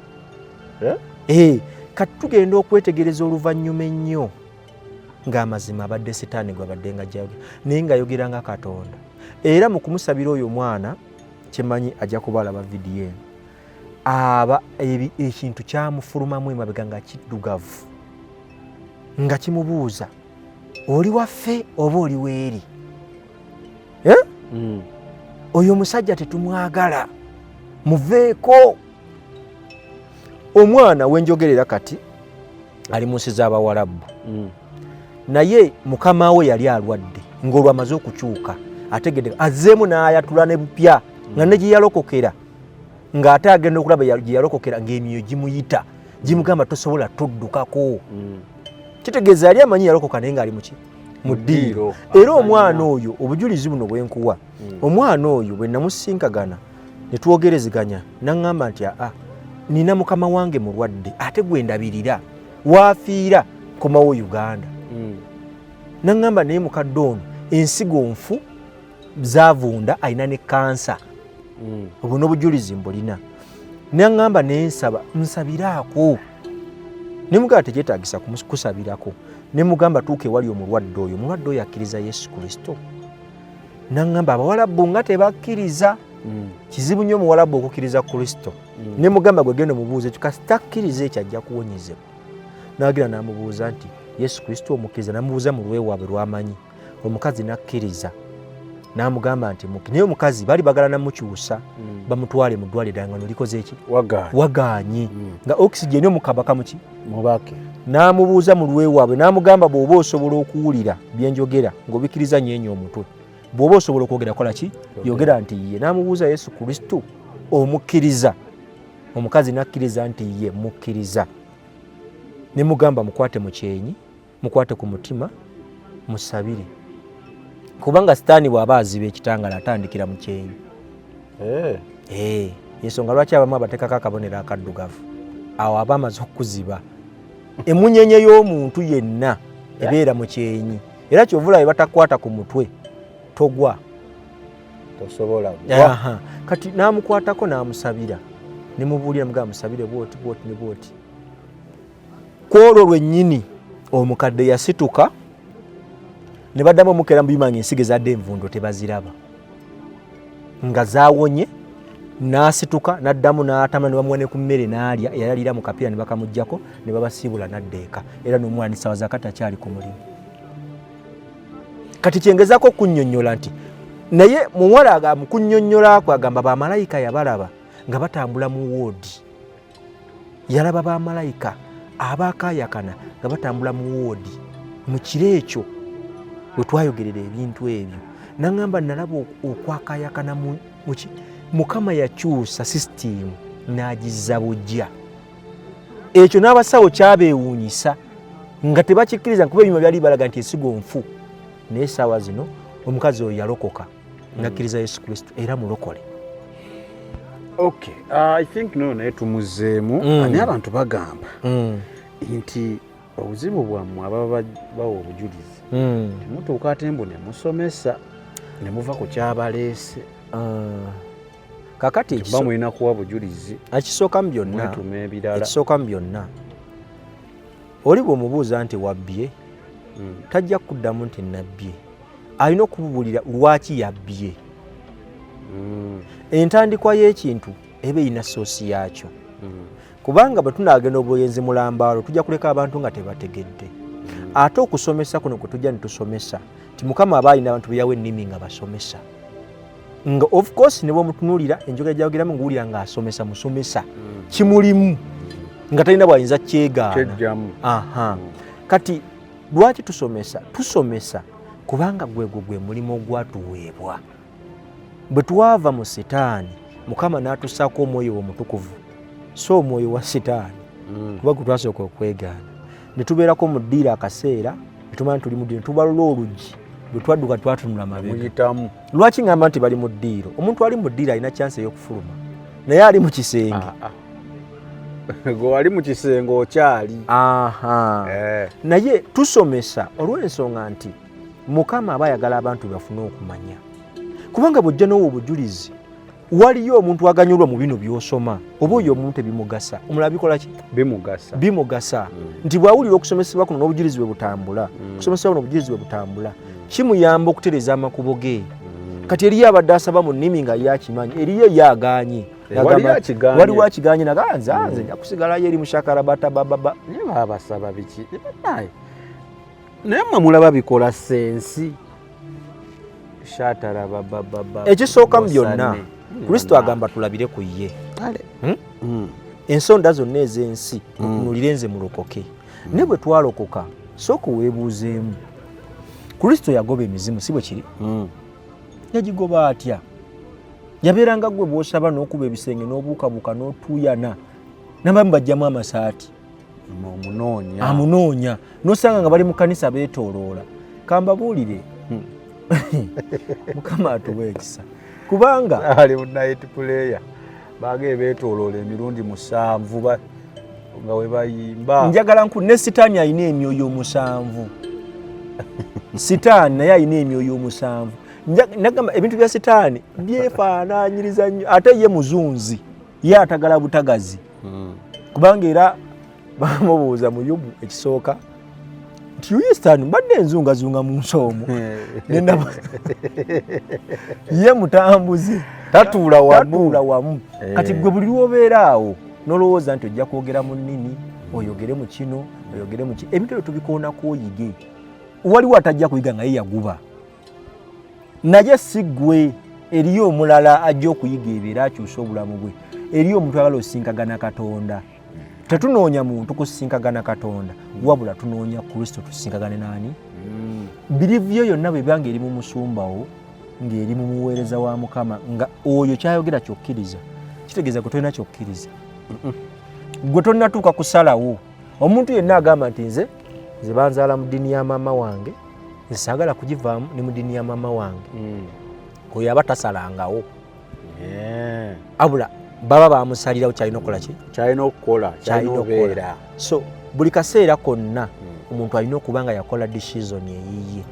Eh? Kati tugenda okwetegereza oluvannyuma ennyo ng'amazima abadde sitaani gwabadde nga jayogera, naye ng'ayogera nga Katonda. Era mu kumusabira oyo omwana, kyemanyi ajja kuba alaba vidiyo eno, aba ekintu kyamufulumamu emabega nga kiddugavu nga kimubuuza, oli waffe oba oli weeri? Eh? Oyo omusajja tetumwagala, muveeko. Omwana wenjogerera kati ali mu nsi z'Abawalabu. Naye mukama we yali alwadde, ng'olwo amaze okukyuka ategedde, azzeemu n'ayatula ne bupya nga ne gye yalokokera, ng'ate agenda okulaba gye yalokokera ng'emyoyo gimuyita gimugamba tosobola tuddukako. Kitegeeza yali amanyi yalokoka, naye ng'ali muki? Mu ddiiro. Era omwana oyo, obujulizi buno bwenkuwa, omwana oyo bwe namusinkagana ne twogerezeganya, naŋŋamba nti aa, nina mukama wange mulwadde ate gwe ndabirira, waafiira komawo Uganda. Naŋŋamba naye mukadde ono ensigo nfu zavunda, alina ne kansa. Obwo n'obujulizi mbulina. Naŋŋamba naye nsaba nsabiraako. Nemugamba tekyetagisa kusabirako. Nemugamba tuuka ewali omulwadde oyo, omulwadde oyo akkiriza Yesu Kristo? Naŋŋamba Abawalabu nga tebakkiriza. Kizibu nnyo omuwalabu okukkiriza Kristo. Nemugamba gwe genda omubuuza ekyo, kasita akkiriza ekyo ajja kuwonyezebwa. Nagira namubuuza nti Yesu Kristo omukkiriza? Namubuuza mu lwewaabwe lwamanyi. Omukazi nakkiriza, namugamba nti naye omukazi baali bagala namukyusa bamutwale mu ddwaliro ddala nga nolikoze eki wagaanyi, nga oxygen omukabaka muki mubake. N'amubuuza mu lwewaabwe, n'amugamba bw'oba osobola okuwulira byenjogera ng'obikkiriza, nyeenya omutwe. Bw'oba osobola okwogera, kola ki, yogera nti ye. N'amubuuza Yesu Kristo omukkiriza? Omukazi n'akkiriza nti ye mukkiriza. Ne mugamba mukwate mu kyenyi, mukwate ku mutima, musabire, kubanga sitaani bw'aba aziba ekitangala atandikira mu kyenyi. Eh, ensonga lwaki abamu abateekako akabonero akaddugavu, awo aba amaze okukuziba. Emunyenye y'omuntu yenna ebeera mu kyenyi, era kyovula bwe batakwata ku mutwe togwa. Tosobola. Kati n'amukwatako n'amusabira, nemubuulira mugamba musabire bwoti bwoti ne bwoti. Ku olwo lwennyini omukadde yasituka ne baddamu omukeera mu byuma nga ensigo ezadde envundo tebaziraba nga zawonye. N'asituka n'addamu n'atama, ne bamuwa ne ku mmere n'alya, eyalira mu kapiira ne bakamugjako ne babasiibula n'adda eka. Era n'omwana essaawa zakati akyali ku mulimu. Kati kyengezaako okunnyonnyola nti naye muwala mu kunnyonnyola kwe agamba bamalayika yabalaba nga batambula mu woodi, yalaba bamalayika abakayakana nga batambula mu woodi mu kiro ekyo we twayogerera ebintu ebyo. Naŋŋamba nalaba okwakayakana muki. Mukama yakyusa sisitiimu n'agizza bujja. Ekyo n'abasawo kyabeewuunyisa nga tebakikkiriza, kuba ebyuma byali balaga nti ensigo nfu. Naye essaawa zino omukazi oyo yalokoka nakkiriza Yesu Kristo era mulokole. Okay, I think no, naye tumuzeemu. Naye abantu bagamba nti obuzibu bwammwe ababa bawa obujulizi, temutuuka ate mbu ne musomesa ne muva ku kyabaleese. Kakati ba mulina kuwa bujulizi. Ekisooka mu byonna, mwetuma ebirala. Ekisooka mu byonna, oli bw'omubuuza nti wabbye, tajja kuddamu nti nabbye. Alina okubuulira lwaki yabbye. Entandikwa y'ekintu eba erina source yaakyo. Kubanga bwe tunaagenda obuyenzi mulambaalo tujja kuleka abantu nga tebategedde. Ate okusomesa kuno kwe tujja ne tusomesa nti Mukama aba alina abantu be yawa ennimi nga basomesa, nga of course ne bw'omutunuulira enjogera gy'ayogeramu ng'owulira ng'asomesa musomesa, kimulimu nga talina bw'ayinza kyegaana. Kyejjamu. Kati lwaki tusomesa? Tusomesa kubanga gwegwo gwe mulimu ogwatuweebwa. Bwe twava mu sitaani, Mukama n'atussaako omwoyo we omutukuvu, so omwoyo wa sitaani, kuba gwe twasooka okwegaana, ne tubeerako mu ddiiro akaseera, ne tumanya tuli mu ddiiro, ne tubalula oluggi, bwe twadduka twatunula mabega. Muyitamu. Lwaki ngamba nti bali mu ddiiro? Omuntu ali mu ddiiro alina chance ey'okufuluma, naye ali mu kisenge. Gwe wali mu kisenge okyali. Naye tusomesa olw'ensonga nti Mukama aba ayagala abantu bafune okumanya, kubanga bw'ojja n'owa obujulizi waliyo omuntu aganyulwa mu bino by'osoma, oba oyo omuntu ebimugasa, omulala bikola ki? Bimugasa. Bimugasa. Nti bw'awulira okusomesebwa kuno n'obujulizi bwe butambula, okusomesebwa kuno obujulizi bwe butambula, kimuyamba okutereeza amakubo ge. Kati eriyo abadde asaba mu nnimi nga ye akimanyi, eriyo ye agaanye. Waliwo akigaanye. Waliwo akigaanye, naga nze nze nja kusigalayo eri mushakara bata bababa. Naye babasaba biki? Naye naye mmwe mulaba bikola sensi. Shatara bababa. Ekisooka mu byonna, Kristo agamba tulabire ku ye. Ensonda zonna ez'ensi mutunulire nze mulokoke. Naye bwe twalokoka, sooka weebuuzeemu. Kristo yagoba emizimu, si bwe kiri? Yagigoba atya? Yabeeranga ggwe bw'osaba n'okuba ebisenge n'obuukabuuka n'otuuyana, n'abamu bajjamu amasaati. Omunoonya. Amunoonya. N'osanga nga bali mu kkanisa beetooloola. Kambabuulire. Mukama atuwe ekisa. Kubanga ali mu night prayer baagee beetooloola emirundi 7 nga we bayimba. Njagala nku ne Sitaani alina emyoyo 7. Sitaani naye alina emyoyo 7. Nagamba ebintu bya Sitaani byefaanaanyiriza nnyo, ate ye muzunzi, ye atagala butagazi. Kubanga era bamubuuza mu Yobu ekisooka nti yuyi Sitaani mbadde nzungazunga mu nsi omwo. Ye mutambuze. Tatuula wamu. Tatuula wamu. Kati gwe buli lw'obeera awo n'olowooza nti ojja kwogera mu nnimi, oyogere mu kino, oyogere mu ki, ebintu ebyo tubikoonako oyige. Waliwo atajja kuyiga nga ye yaguba. Naye si ggwe, eriyo omulala ajja okuyiga ebyo era akyuse obulamu bwe. Eriyo omuntu ayagala osinkagana Katonda. Tetunoonya muntu kusinkagana Katonda, wabula tunoonya Kristo tusinkagane n'ani? Birivu yo yonna bw'eba ng'eri mu musumba wo, ng'eri mu muweereza wa Mukama, nga oyo ky'ayogera ky'okkiriza, kitegeeza gwe tolina ky'okkiriza. Gwe tonnatuuka kusalawo. Omuntu yenna agamba nti nze banzaala mu ddiini ya maama wange, nze saagala kugivaamu ne mu ddiini ya maama wange. Oyo aba tasalangawo. Abula baba bamusalirawo kyalina okukola ki? Kyalina okukola, kyalina okubeera. So buli kaseera konna omuntu alina okuba nga yakola decision eyiye.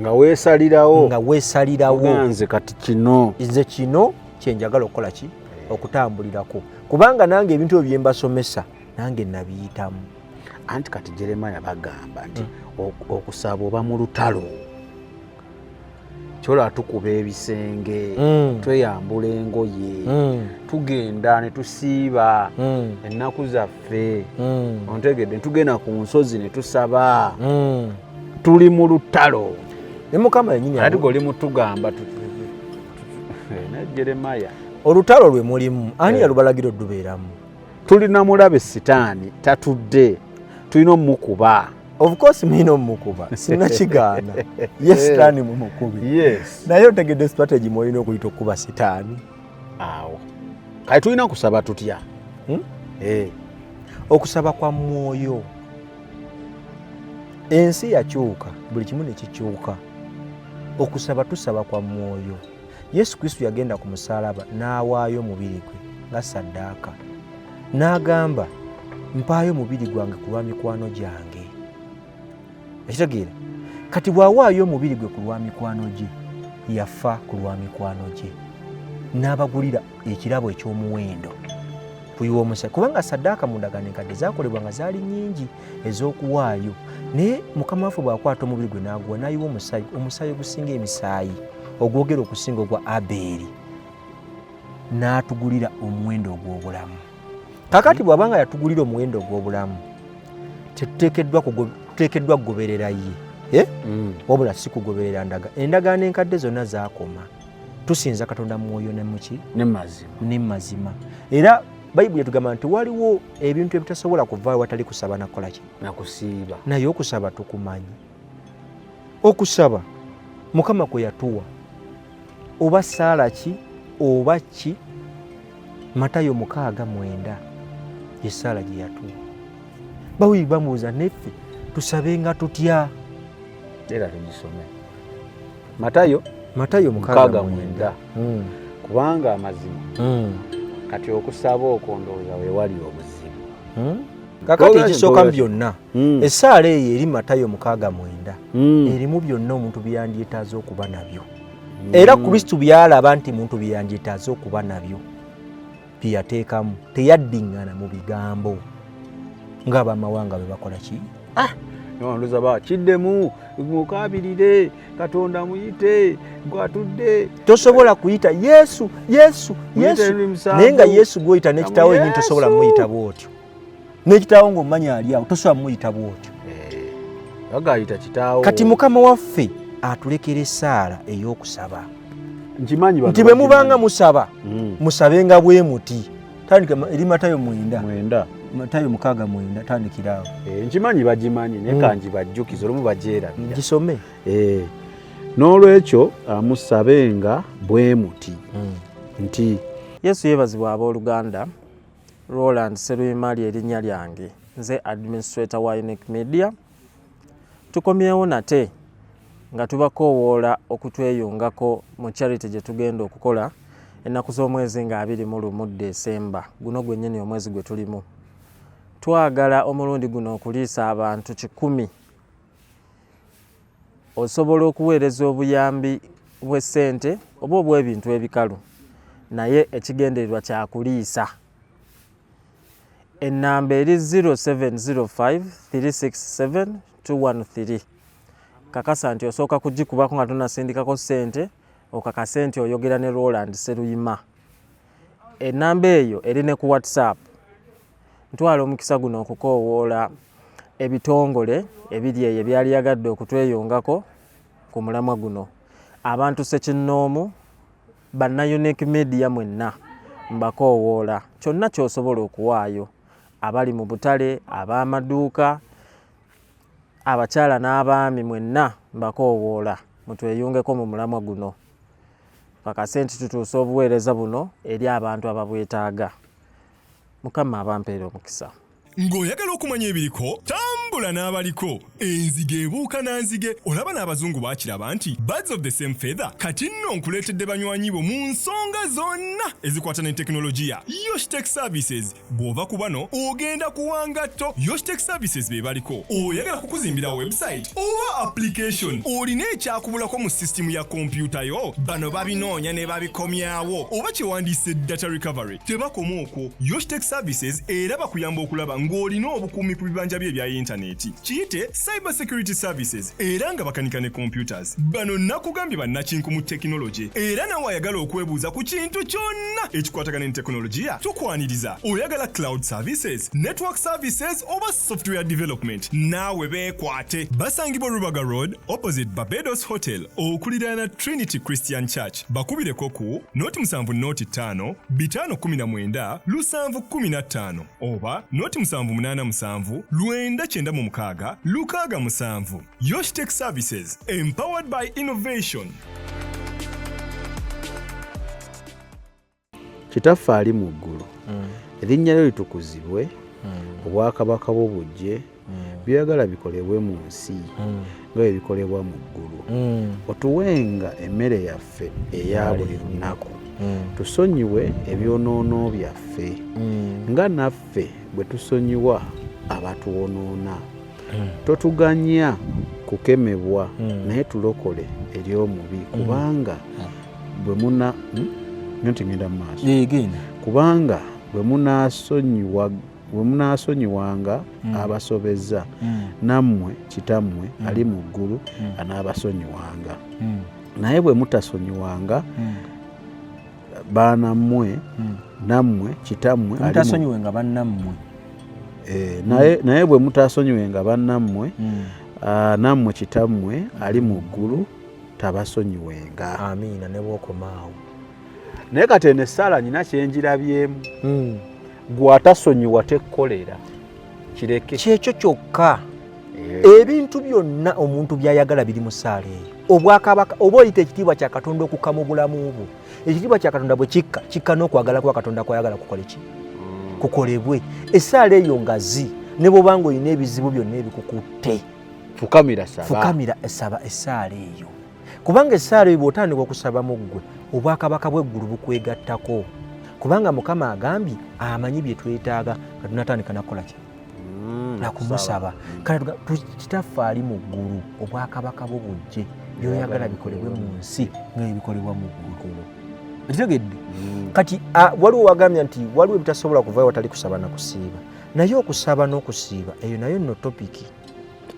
Nga weesalirawo. Nga weesalirawo. Nze kati kino. Nze kino kye njagala okukola ki? Okutambulirako. Kubanga nange ebintu ebyo bye mbasomesa nange nabiyitamu. Anti kati Jeremiah bagamba nti okusaba oba mu lutalo. Kyola tukuba ebisenge, tweyambula engoye, tugenda ne tusiiba ennaku zaffe. Ontegedde, tugenda ku nsozi ne tusaba. Tuli mu lutalo. Ne Mukama yennyini ati gwe oli mutugamba ne Jeremiah. Olutalo lwe mulimu, ani yalubalagira oddubeeramu? Tulina mulabe Sitaani tatudde, tulina omukuba. Of course mulina omukuba, sinnakigaana. Ye Sitaani mumukubi. Yes. Naye otegedde strategy mw'olina okuyita okukuba Sitaani. Awo. Kale tulina kusaba tutya? Okusaba kwa mwoyo. Ensi yakyuka, buli kimu ne kikyuka. Okusaba tusaba kwa mwoyo. Yesu Kristo yagenda ku musaalaba n'awaayo omubiri gwe nga ssaddaaka. N'agamba, mpaayo omubiri gwange ku lwa mikwano gyange. Ekitegeera? Kati bw'awaayo omubiri gwe ku lwa mikwano gye, yafa ku lwa mikwano gye. N'abagulira ekirabo eky'omuwendo. Kuyiwa omusaayi. Kubanga ssaddaaka mu ndagaano enkadde zaakolebwa nga zaali nnyingi ez'okuwaayo. Naye Mukama waffe bw'akwata omubiri gwe n'aguwa, n'ayiwa omusaayi, omusaayi ogusinga emisaayi, ogwogera okusinga ogwa Abeeri, n'atugulira omuwendo ogw'obulamu. Kakati bw'abanga yatugulira omuwendo ogw'obulamu, tetuteekeddwa kugoberera ye, eh? Wabula si kugoberera ndaga. Endagaano enkadde zonna zaakoma. Tusinza Katonda mwoyo ne muki? Ne mazima. Era Bayibuli etugamba nti waliwo ebintu ebitasobola kuvaayo watali kusaba nakukola ki? Nakusiiba. Naye okusaba tukumanyi. Okusaba Mukama kwe yatuwa, oba ssaala ki oba ki, Matayo 6:9 ye ssaala gye yatuwa. Bawi bamubuuza neffe tusabenga tutya? Era tugisome. Matayo 6:9. Kubanga amazima. Kati okusaba okwo ndowooza weewali obuzibu. Kakati ekisooka mu byonna, essaala eyo eri Matayo 6:9 erimu byonna omuntu byandyetaaze okuba nabyo. Era Kristo byalaba nti muntu byandyetaaze okuba nabyo bye yateekamu, teyaddiŋŋana mu bigambo ng'abamawanga bwe bakola ki? Ndoza ba kiddemu mukabirire Katonda muyite gwatudde. Tosobola kuyita Yesu Yesu Yesu, naye nga Yesu gw'oyita n'ekitaawo yennyini tosobola muyita bw'otyo. N'ekitaawo ng'omanya ali awo tosobola muyita bw'otyo. Bagayita kitaawo. Kati Mukama waffe atulekera essaala ey'okusaba. Nkimanyi nti bwe mubanga musaba, musabenga bwe muti. Tandika eri Matayo 9. Matayo 6:9 tandikira awo. Nkimanyi bagimanyi naye kangi bajjukize olumu bagyerabira. Gisome. N'olwekyo musabenga bwe muti nti Yesu yeebazibwa abooluganda. Roland Sseruyima erinnya lyange, nze administrator wa Unique Media. Tukomyewo nate nga tubakoowoola okutweyungako mu charity gye tugenda okukola ennaku z'omwezi nga 21 Desemba guno gwennyini omwezi gwe tulimu. Twagala omulundi guno okuliisa abantu 100. Osobola okuweereza obuyambi bw'essente oba obw'ebintu ebikalu, naye ekigendererwa kya kuliisa. Ennamba eri 0705 367 213. Kakasa nti osooka kugikubako nga tonasindikako ssente, okakase nti oyogera ne Roland Sseruyima. Ennamba eyo eri ne ku WhatsApp. Ntwala omukisa guno okukoowoola ebitongole ebiri eyo ebyaliyagadde okutweyungako ku mulamwa guno. Abantu ssekinnoomu, banna Unique Media mwenna mbakoowoola kyonna ky'osobola okuwaayo, abali mu butale, ab'amaduuka, abakyala n'abaami mwenna mbakoowoola mutweyungeko mu mulamwa guno. Kakase nti tutuusa obuweereza buno eri abantu ababwetaaga. Mukama abampeere omukisa. Ng'oyagala okumanya ebiriko, tambula n'abaliko. Enzige ebuuka na nzige, olaba n'abazungu baakiraba nti birds of the same feather. Kati nno nkuleetedde banywanyi bo mu nsonga zonna ezikwata ne tekinologiya. Yoshtech Services, bw'ova ku bano ogenda kuwa ngatto. Yoshtech Services be baliko. Oyagala kukuzimbira website oba application, olina ekyakubulako mu sisitimu ya kompyuta yo, bano babinoonya ne babikomyawo, oba kyewandiise data recovery. Tebakoma okwo, Yoshtech Services era bakuyamba okulaba ng'olina obukuumi ku bibanja byo ebya yintaneeti, kiyite Cyber Security Services, era nga bakanika ne computers. Bano nakugambye bannakinku mu tekinologye, era nawe ayagala okwebuuza ku kintu kyonna ekikwatagana ne tekinologiya tukwaniriza. Oyagala cloud services, network services oba software development, naawe beekwate. Basangibwa Rubaga Road opposite Barbados Hotel okuliraana Trinity Christian Church. Bakubireko ku 0 7 05 519 715 oba 0787 996 67. Yoshtech Services, empowered by innovation. Kitaffe ali mu ggulu, erinnya lyo litukuzibwe, obwakabaka bwo bujje, by'oyagala bikolebwe mu nsi nga bwe bikolebwa mu ggulu. Otuwenga emmere yaffe eya buli lunaku, tusonyiwe ebyonoono byaffe nga naffe bwe tusonyiwa abatuwonoona. Totuganya kukemebwa, naye tulokole eri omubi, kubanga bwe muna nti ngenda mu maaso. Kubanga bwe munaasonyiwanga abasobezza, nammwe Kitammwe ali mu ggulu anaabasonyiwanga. Naye bwe mutasonyiwanga Baanammwe, nammwe kitammwe mutasonyiwenga bannammwe. Naye bwe mutasonyiwenga bannammwe, nammwe kitammwe ali mu ggulu tabasonyiwenga. Amiina. Ne bwokomaawo. Naye kati eno essaala nyina kyenjirabyemu, gwe atasonyiwa tekkolera, kireke. Kyekyo kyokka. Ebintu byonna omuntu byayagala biri mu ssaala eyo. Obwakabaka oba oyita ekitiibwa kya Katonda okukka mu bulamu bwo. Ekitiibwa kya Katonda bwe kikka, kikka n'okwagala kwa Katonda kwayagala kukole ki? Kukolebwe. Essaala eyo ngazi, ne bw'oba nga olina ebizibu byonna ebikukutte, fukamira, saba. Fukamira, esaba essaala eyo, kubanga essaala eyo bw'otandika okusaba mu ggwe, obwakabaka bw'eggulu bukwegattako, kubanga Mukama agambye amanyi bye twetaaga nga tunatandika nakukola ki? Nakumusaba. Kale Kitaffe ali mu ggulu, obwakabaka bwo bujje, byoyagala bikolebwe mu nsi nga ebikolebwa mu ggulu. Okitegedde? Kati waliwo wagambye nti waliwo ebitasobola kuvayo watali kusaba na kusiiba, naye okusaba n'okusiiba eyo nayo nno topic.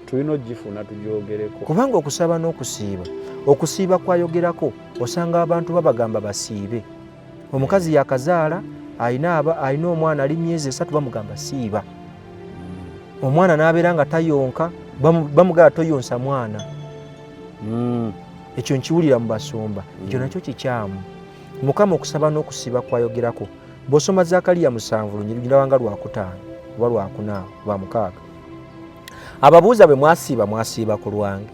Tulina ogifuna tugyogereko. Kubanga okusaba n'okusiiba, okusiiba kwayogerako, osanga abantu babagamba basiibe. Omukazi yakazaala, alina omwana ali myezi 3, bamugamba siiba. Omwana n'abeera nga tayonka, bamugamba toyonsa mwana. Ekyo nkiwulira mu basumba, ekyo nakyo kikyamu. Mukama okusaba n'okusiiba kwayogerako, bw'osoma Zakaliya 7 lunyiriri lwakutaano oba lwakuna lwamukaaga, ababuuza bwe mwasiiba, mwasiiba ku lwange?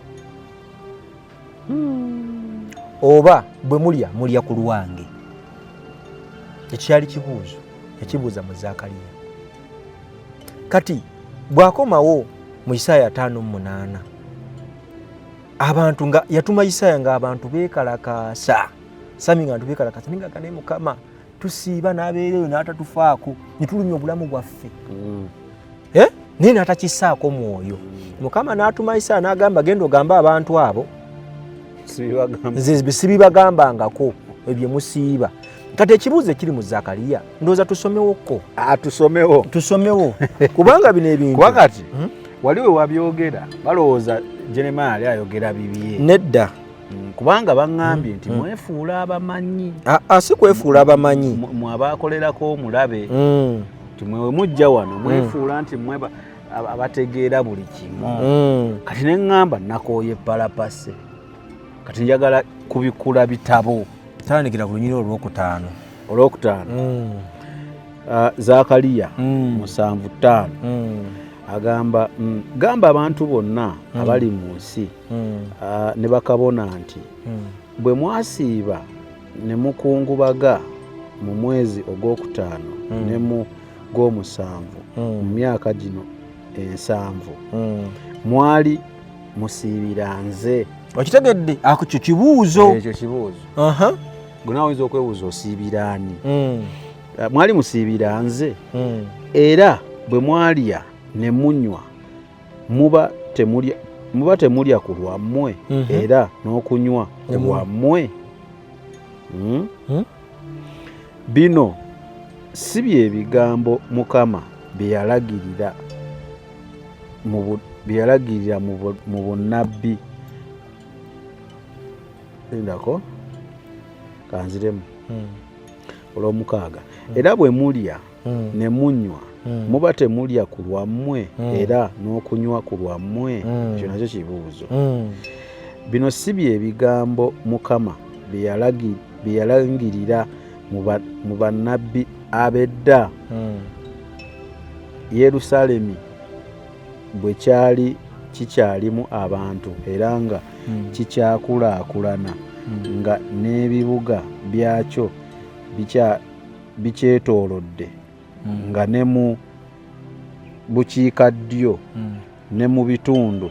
Oba bwe mulya, mulya ku lwange? Ekyali kibuuzo ekibuuza mu Zakaliya. Kati bw'akomawo mu Isaaya 58, abantu nga yatuma Isaaya ng'abantu beekalakaasa, sami nga abantu beekalakaasa, naye nga naye Mukama tusiiba n'abeera eyo n'atatufaako, ne tulumya obulamu bwaffe. Naye n'atakisaako mwoyo. Mukama n'atuma Isaaya n'agamba, genda ogambe abantu abo, nze sibibagambangako ebyo musiiba. Kati ekibuuzo ekiri mu Zakariya, ndowooza tusomewokko. Tusomewo. Tusomewo, kubanga bino ebintu Kuba kati wali we wabyogera balowooza Jeremiah ali ayogera bibye. Nedda. Kubanga baŋŋambye nti mwefuula abamanyi. Si kwefuula abamanyi. Mwe abakolerako omulabe, nti mwe mujja wano mwefuula nti mwe abategeera buli kimu. Kati ne ŋŋamba nakooye palapase, kati njagala kubikula bitabo. Tandikira ku lunyiriri olwokutaano. Olwokutaano. Zakaliya 7:5 agamba, gamba abantu bonna abali mu nsi ne bakabona nti bwe mwasiiba ne mukungubaga mu mwezi ogwokutaano ne mu gw'omusanvu mu myaka gino 70, mwali musiibira nze? Okitegedde? Ako kyo kibuuzo. Ekyo kibuuzo. Gwe nawe oyinza okwebuuza, osiibira ani? Mwali musiibira nze? Era bwe mwalya ne munywa, muba temulya ku lwammwe era n'okunywa ku lwammwe? Bino si bye bigambo Mukama bye yalagirira mu bunnabbi. Lindako kanziremu. Olwomukaaga, era bwe mulya ne munywa, muba temulya ku lwammwe era n'okunywa ku lwammwe? Ekyo nakyo kibuuzo. Bino si bye bigambo Mukama bye yalangirira mu bannabbi ab'edda, Yerusaalemi bwe kyali kikyalimu abantu era nga kikyakulaakulana, nga n'ebibuga byakyo bikyetoolodde, nga ne mu bukiikaddyo ne mu bitundu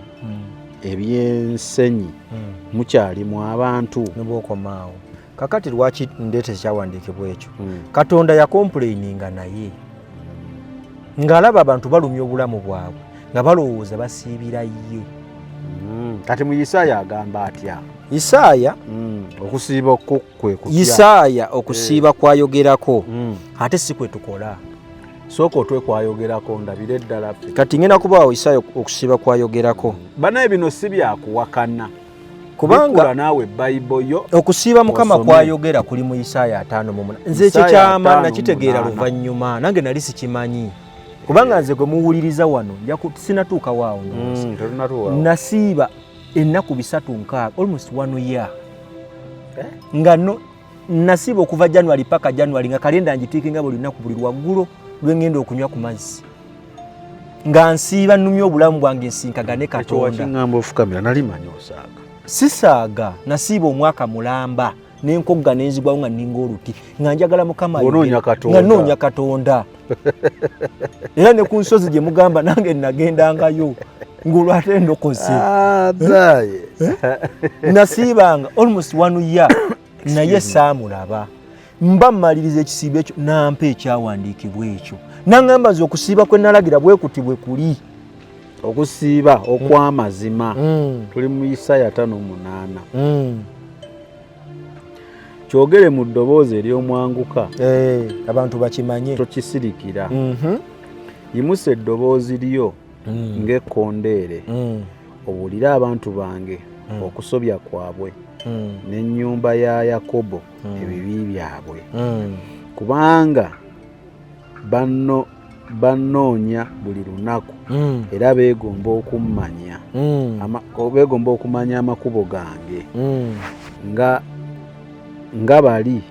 ebyensenyi mukyalimu abantu? Nibwokomaawo. Kakati lwaki ndeeta ekyawandiikibwa ekyo? Katonda yacomplaininga naye ng'alaba abantu balumya obulamu bwabwe nga balowooza basiibira ye. Kati mu Isaaya agamba atya? Isaaya. Okusiiba kwe kutya? Isaaya okusiiba kwayogerako ate si kwe tukola. Sooka otwe kwayogerako ndabire ddala ffe. Kati ngenda kubaawo Isaaya okusiiba kwayogerako. Banaye bino si byakuwakana. Kubanga naawe Bayibo yo okusiiba Mukama osome. Kwayogera kuli mu Isaaya 58. Nze ekyo Isaaya kyama 58. nakitegeera luvannyuma, nange nali sikimanyi, kubanga nze gwe muwuliriza wano sinatuuka waawo ndowooza. Tetunatuuka. Nasiiba ennaku 360, almost one year, nga no nasiiba okuva January paka January, nga kalenda ngitiikinga buli lunaku, buli lwaggulo lwengenda okunywa ku mazzi nga nsiiba, nnumya obulamu bwange nsinkagane Ekyo Katonda. wakiŋŋamba ofukamira, nali manyi osaaga. Sisaaga, nasiiba omwaka mulamba nenkogga nenzigwawo nga ninga oluti, nga njagala Mukama Ng'onoonya ayogere, Katonda. nga noonya Katonda. Era ne ku nsozi gye mugamba nange nagendangayo ng'olwate ndokose. Azaye. Nasiibanga almost one year, naye saamulaba. Mba mmaliriza ekisiibo ekyo, nampa ekyawandiikibwa ekyo, naŋŋamba nze okusiiba kwe nalagira bwe kuti bwe kuli. Okusiiba okw'amazima tuli mu Isaaya 58. Kyogere mu ddoboozi ery'omwanguka, Eh, abantu bakimanye. Tokisirikira. Yimusa eddoboozi lyo ng'ekkondeere, obuulire abantu bange okusobya kwabwe n'ennyumba ya Yakobo ebibi byabwe, kubanga bannoonya buli lunaku era beegomba okummanya, beegomba okumanya amakubo gange, nga bali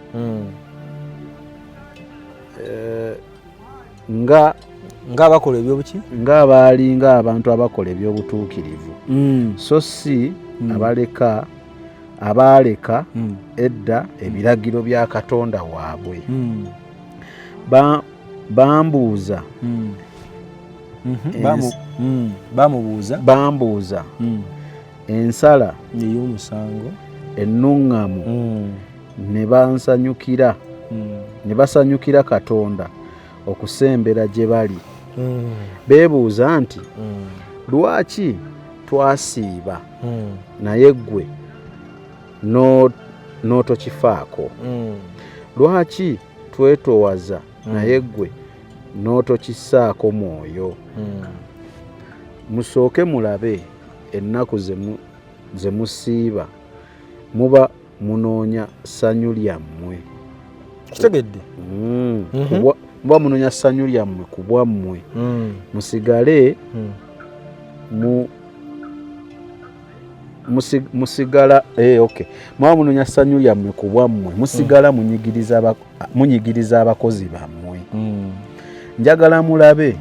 nga Ng'abakola ebyobuki, ng'abaalinga abantu abakola ebyobutuukirivu, so si abaleka abaaleka edda ebiragiro bya Katonda waabwe. Bambuuza Bamubuuza. Bambuuza ensala ey'omusango ennuŋŋamu, ne bansanyukira, ne basanyukira Katonda okusembera gye bali. Beebuuza nti, "Lwaki twasiiba, naye ggwe n'otokifaako? Lwaki twetowaza, naye ggwe n'otokissaako mwoyo?" Musooke mulabe ennaku ze musiiba, muba munoonya ssanyu lyammwe. Kitegedde. Muba munoonya ssanyu lyammwe ku bwammwe. Musigale mu musigala okay. Muba munoonya ssanyu lyammwe ku bwammwe, musigala munyigiriza abakozi bammwe. Njagala mulabe,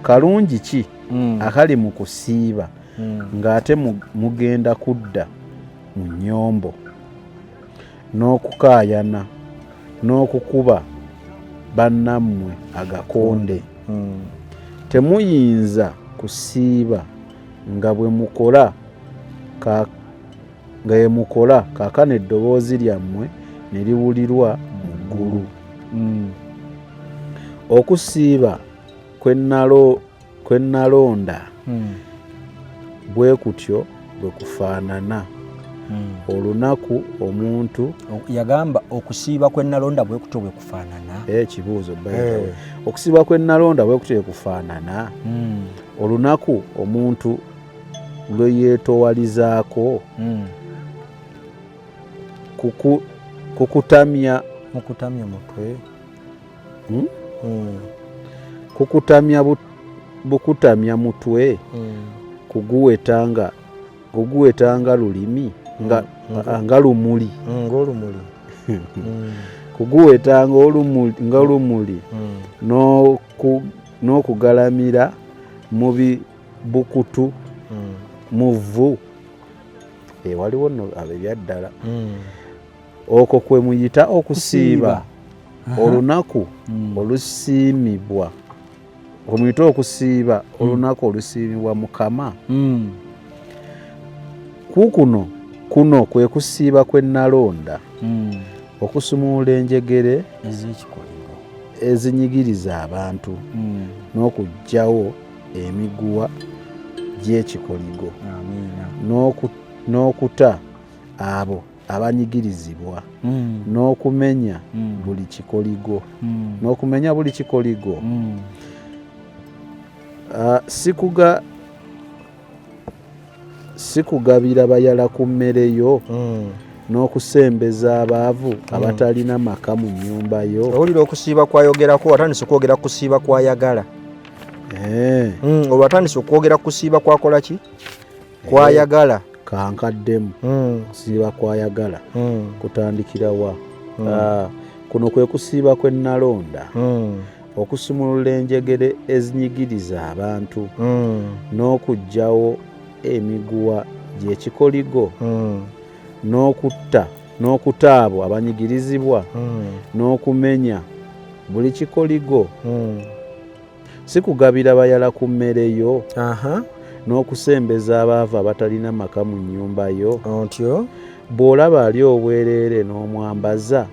kalungi ki akali mu kusiiba ng'ate mugenda kudda mu nnyombo n'okukaayana n'okukuba bannammwe agakonde? Temuyinza kusiiba nga bwe mukola nga bwe mukola kaakano, eddoboozi lyammwe ne liwulirwa mu ggulu. Okusiiba kwe nalonda bwe kutyo bwe kufaanana, olunaku omuntu Yagamba okusiiba kwe nalonda bwe kutyo bwe kufaanana. Ekibuuzo, by the way. Okusiiba kwe nalonda bwe kutyo bwe kufaanana, olunaku omuntu lwe yeetowalizaako, kukutamya Mukutamya mutwe. Hmm? Kukutamya bukutamya mutwe, kuguwetanga lulimi nga lumuli, Ng'olumuli. Kuguwetanga nga lumuli, n'okugalamira mu bibukutu mu vvu. Waliwo nno abo ebyaddala. Okwo kwe muyita okusiiba, olunaku olusiimibwa, kwe muyita okusiiba olunaku olusiimibwa Mukama? Kukuno kuno kwe kusiiba kwe nalonda, okusumulula enjegere ez'ekikoligo ezinyigiriza abantu, n'okuggyawo emiguwa gy'ekikoligo, Amiina. n'okuta abo abanyigirizibwa, n'okumenya buli kikoligo, n'okumenya buli kikoligo. Ah, Si kugabira bayala ku mmere yo n'okusembeza abaavu abatalina maka mu nnyumba yo. Owulira okusiiba kwayogerako, watandise okwogera ku kusiiba kwayagala. Olwo atandise okwogera ku kusiiba kwakola ki? Kwayagala. Kankaddemu. Kusiiba kwayagala kutandikira wa? Kuno kwe kusiiba kwe nalonda, okusumulula enjegere ezinyigiriza abantu n'okuggyawo emiguwa gy'ekikoligo n'okutta n'okuta abo abanyigirizibwa n'okumenya buli kikoligo. Si kugabira bayala ku mmere yo n'okusembeza abaavu abatalina maka mu nnyumba yo. Otyo. Bw'olaba ali obwereere n'omwambaza,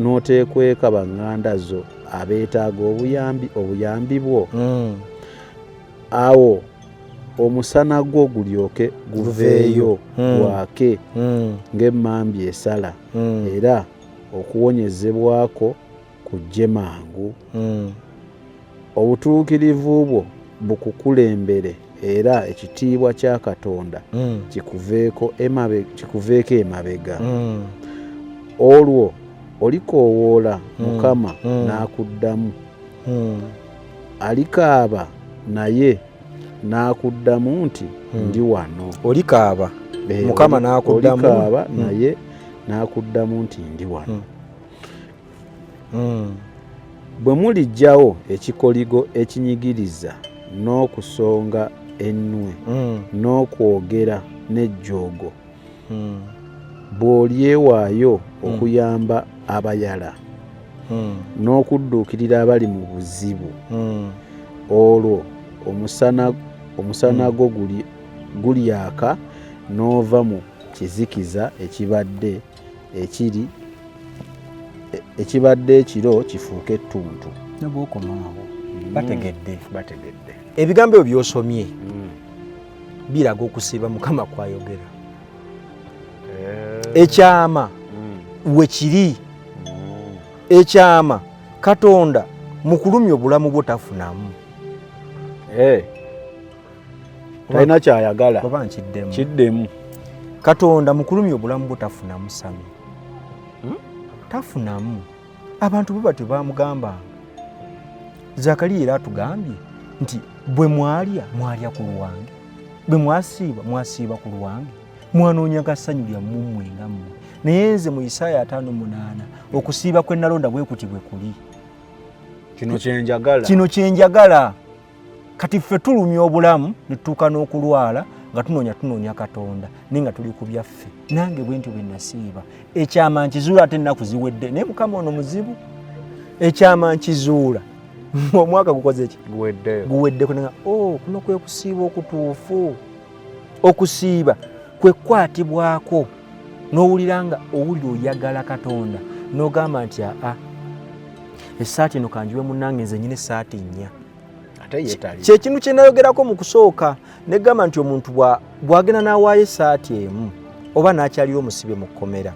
n'oteekweka baŋŋanda zo abeetaaga obuyambi bwo, awo omusana gwo gulyoke guveeyo gwake ng'emmambya esala, era okuwonyezebwako kujje mangu. Obutuukirivu bwo bukukulembere, era ekitiibwa kya Katonda kikuveeko emabega. Olwo olikoowoola Mukama n'akuddamu, alikaaba naye n'akuddamu nti ndi wano. Olikaaba Mukama n'akuddamu, olikaaba naye n'akuddamu nti ndi wano. Bwe muliggyawo ekikoligo ekinyigiriza n'okusonga ennwe n'okwogera n'ejjoogo, bw'olyewaayo okuyamba abayala n'okudduukirira abali mu buzibu, olwo omusana gwo gulyaka n'ova mu kizikiza ekibadde ekiri ekibadde ekiro kifuuke ettuntu. Nabwokomaawo bategedde. Bategedde. Ebigambo ebyo by'osomye biraga okusiiba Mukama kwayogera. Ekyama wekiri. Ekyama Katonda mu kulumya obulamu bwo tafunamu. Talina kyayagala. Oba nkiddemu. Kiddemu. Katonda mu kulumya obulamu bwo tafunamu sami. Tafunamu. Abantu bo batyo bamugambanga. Zakariya era atugambye nti bwe mwalya mwalya ku lwange, bwe mwasiiba mwasiiba ku lwange, mwanoonyanga ssanyu lyammwe mmwe nga mmwe. Naye nze mu Isaaya 58 okusiiba kwe nalonda bwe kuti bwe kuli. Kino kye njagala. Kino kye njagala. Kati ffe tulumya obulamu ne tutuuka n'okulwala nga tunoonya Katonda naye nga tuli ku byaffe. Nange bwe ntyo bwe nasiiba. Ekyama nkizuula ate ennaku ziwedde, naye Mukama ono muzibu. Ekyama nkizuula omwaka gukoze ki? Guweddeyo. Guweddeko. Nga oh, kuno kwe kusiiba okutuufu. Okusiiba kwe kukwatibwako n'owulira nga owulira oyagala Katonda n'ogamba nti aa essaati eno kanjiwe munnange, nze nnyina essaati nnya. Kyekintu kye nayogerako mu kusooka negamba nti omuntu bw'agenda n'awaayo essaati emu oba n'akyalira omusibe mu kkomera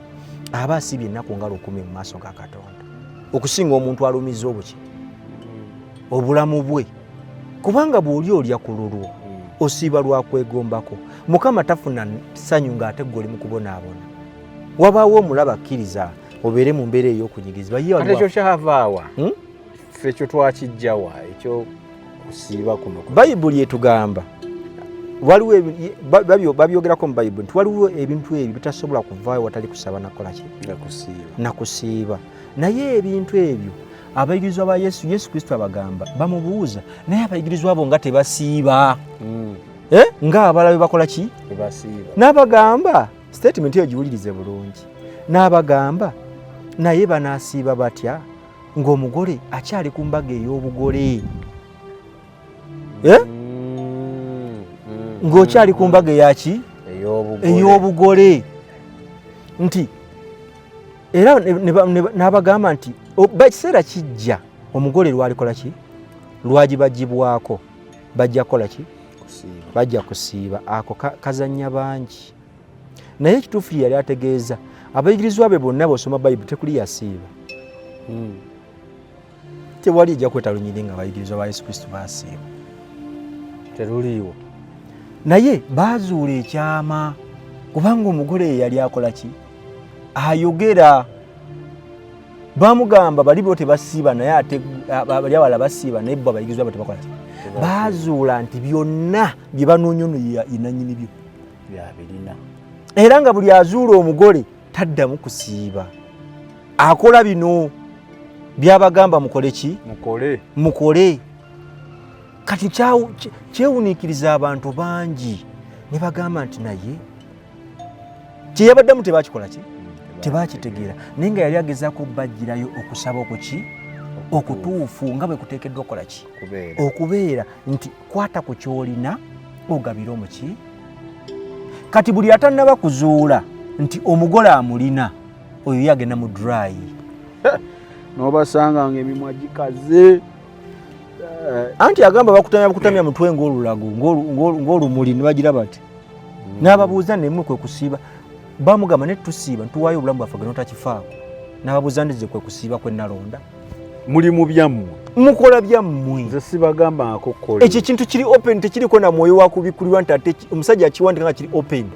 aba asibye ennaku nga 1000 mu maaso ga Katonda okusinga omuntu alumiza obuki obulamu bwe, kubanga bw'oli olya ku lulwo osiiba lwa kwegombako. Mukama tafuna ssanyu ng'ate ggwe oli mu kubonaabona. Wabaawo omulaba akkiriza obeere mu mbeera ey'okunyigirizibwa. Ate ekyo kyavaawa? Ffe ekyo twakijjawa ekyo kusiiba kuno? Bayibuli etugamba waliwo babyogerako mu Bayibuli nti waliwo ebintu ebyo bitasobola kuvaayo watali kusaba nakola ki? Nakusiiba. Naye ebintu ebyo abayigirizwa ba Yesu, Yesu Kristo abagamba, bamubuuza, naye abayigirizwa abo nga tebasiiba. Nga abalabe bakola ki? N'abagamba, statement eyo giwulirize bulungi. N'abagamba, naye banaasiiba batya ng'omugole akyali ku mbaga ey'obugole? Ng'okyali ku mbaga eyaki? Ey'obugole. Nti era n'abagamba nti ekiseera kijja omugole lwalikola ki? Lwagibagibwako, bajja kukola ki? Bajja kusiiba. Ako kazannya bangi. Naye ekituufu yali ategeeza abayigirizwa be bonna bw'osoma Bayibuli tekuli yasiiba. Tewali ejja kweta lunyiri nga abayigirizwa ba Yesu Kristo basiiba. Teruliiwo. Naye baazuula ekyama, kubanga omugole ye yali akola ki? Ayogera. Bamugamba bali bo tebasiiba, naye ate bali abalala basiiba, naye bo abayigirizwa bo tebakola ki? Baazuula nti byonna bye banoonya ono ye nannyini byo. Byabirina. Era nga buli azuula omugole taddamu kusiiba, akola bino byabagamba mukole ki? Mukole. Mukole. Kati kyewuniikiriza abantu bangi ne bagamba nti naye kyeyabaddamu tebakikola ki? Tebakitegeera. Naye nga yali agezaako obbagirayo okusaba okuki okutuufu nga bwe kuteekeddwa okukola ki? Okubeera nti kwata ku ky'olina ogabire omuki. Kati buli atannaba kuzuula nti omugole amulina, oyo ye agenda mu dry. N'obasanga nga emimwa gikaze. Anti agamba bakutamya bukutamya mutwe ng'olulago, ng'olumuli, ne bagira bati. N'ababuuza nemwe kwe kusiiba? Bamugamba ne tusiiba ntuwaayo obulamu bwaffe gwe n'otakifaako. N'ababuuza ndize kwe kusiiba kwe nalonda. Muli mu byammwe. Mukola byammwe. Nze sibagambangako kukola. Ekyo ekintu kiri open, tekiriko na mwoyo wa kubikkulirwa nti ate omusajja akiwandika nga kiri open.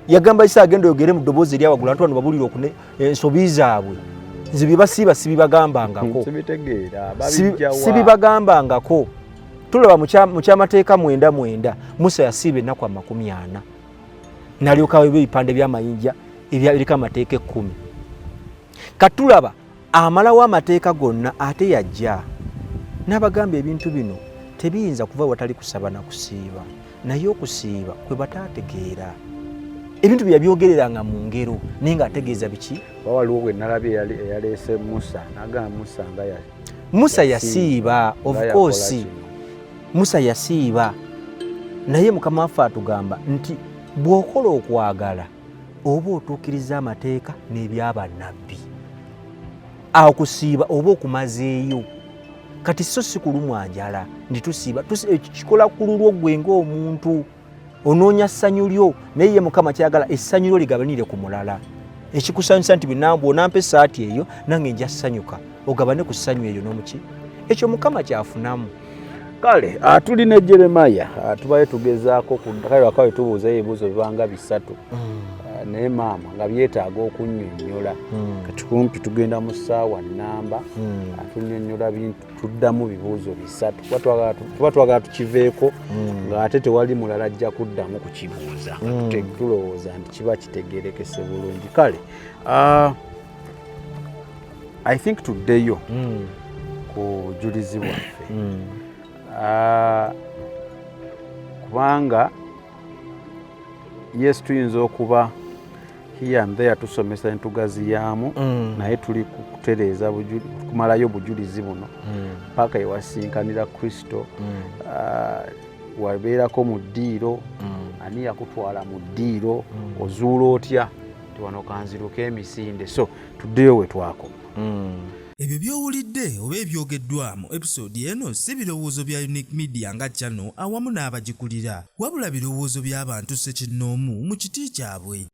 Yagamba Isa agenda oyogere mu ddoboozi eryawaggulu abantu bano babulire okune ensobi zaabwe. Nze bye basiiba sibibagambangako. Sibitegeera, babijja wa? Sibibagambangako. Tulaba mu kyamateeka 99, Musa yasiiba ennaku 40. N'alyoka aweebwa ebipande by'amayinja ebiriko amateeka 10. Katulaba amalawo amateeka gonna ate yajja n'abagamba ebintu bino tebiyinza kuva watali kusaba na kusiiba, naye okusiiba kwe bataategeera. Ebintu bye yabyogereranga mu ngero, naye ng'ategeeza biki? Oba waliwo bwe nalabye eyaleese Musa, n'agamba Musa nga Musa yasiiba, of nga yakola course. kino. Musa yasiiba, naye Mukama waffe atugamba nti bw'okola okwagala oba otuukiriza amateeka n'ebyabannabbi. Awo kusiiba oba okumazeeyo. Kati so si kulumwa njala nti tusiiba, ekyo kikola ku lulwo ggwe ng'omuntu. Onoonya ssanyu lyo, naye ye Mukama kyayagala essanyu lyo ligabanire ku mulala. Ekikusanyusa nti bw'onampa essaati eyo nange nja ssanyuka, ogabane ku ssanyu eryo n'omuki. Ekyo Mukama kyafunamu. Kale, tuli ne Jeremiah, tubaye tugezaako ku kale lwakawe tubuuza ebibuuzo bibanga 3. Naye maama nga byetaaga okunnyonnyola. Kati kumpi tugenda mu ssaawa nnamba, atunnyonnyola bintu, tuddamu bibuuzo 3. Kuba twagala tukiveeko, ng'ate tewali mulala ajja kuddamu kukibuuza. Tulowooza nti kiba kitegeerekese bulungi. Kale, I think tuddeyo ku bujulizi bwaffe. Kubanga yes, tuyinza okuba here and there tusomesa entugaziyaamu, naye tuli kutereeza kumalayo bujulizi buno paka ewasinkanira Kristo. Wabeerako mu ddiiro, ani yakutwala mu ddiiro, ozuula otya nti wano kanziruka emisinde? So tuddeyo we twakoma. Ebyo by'owulidde oba ebyogeddwa mu episode eno si birowoozo bya Unique Media nga channel awamu n'abagikulira, wabula birowoozo by'abantu ssekinnoomu mu kiti kyabwe.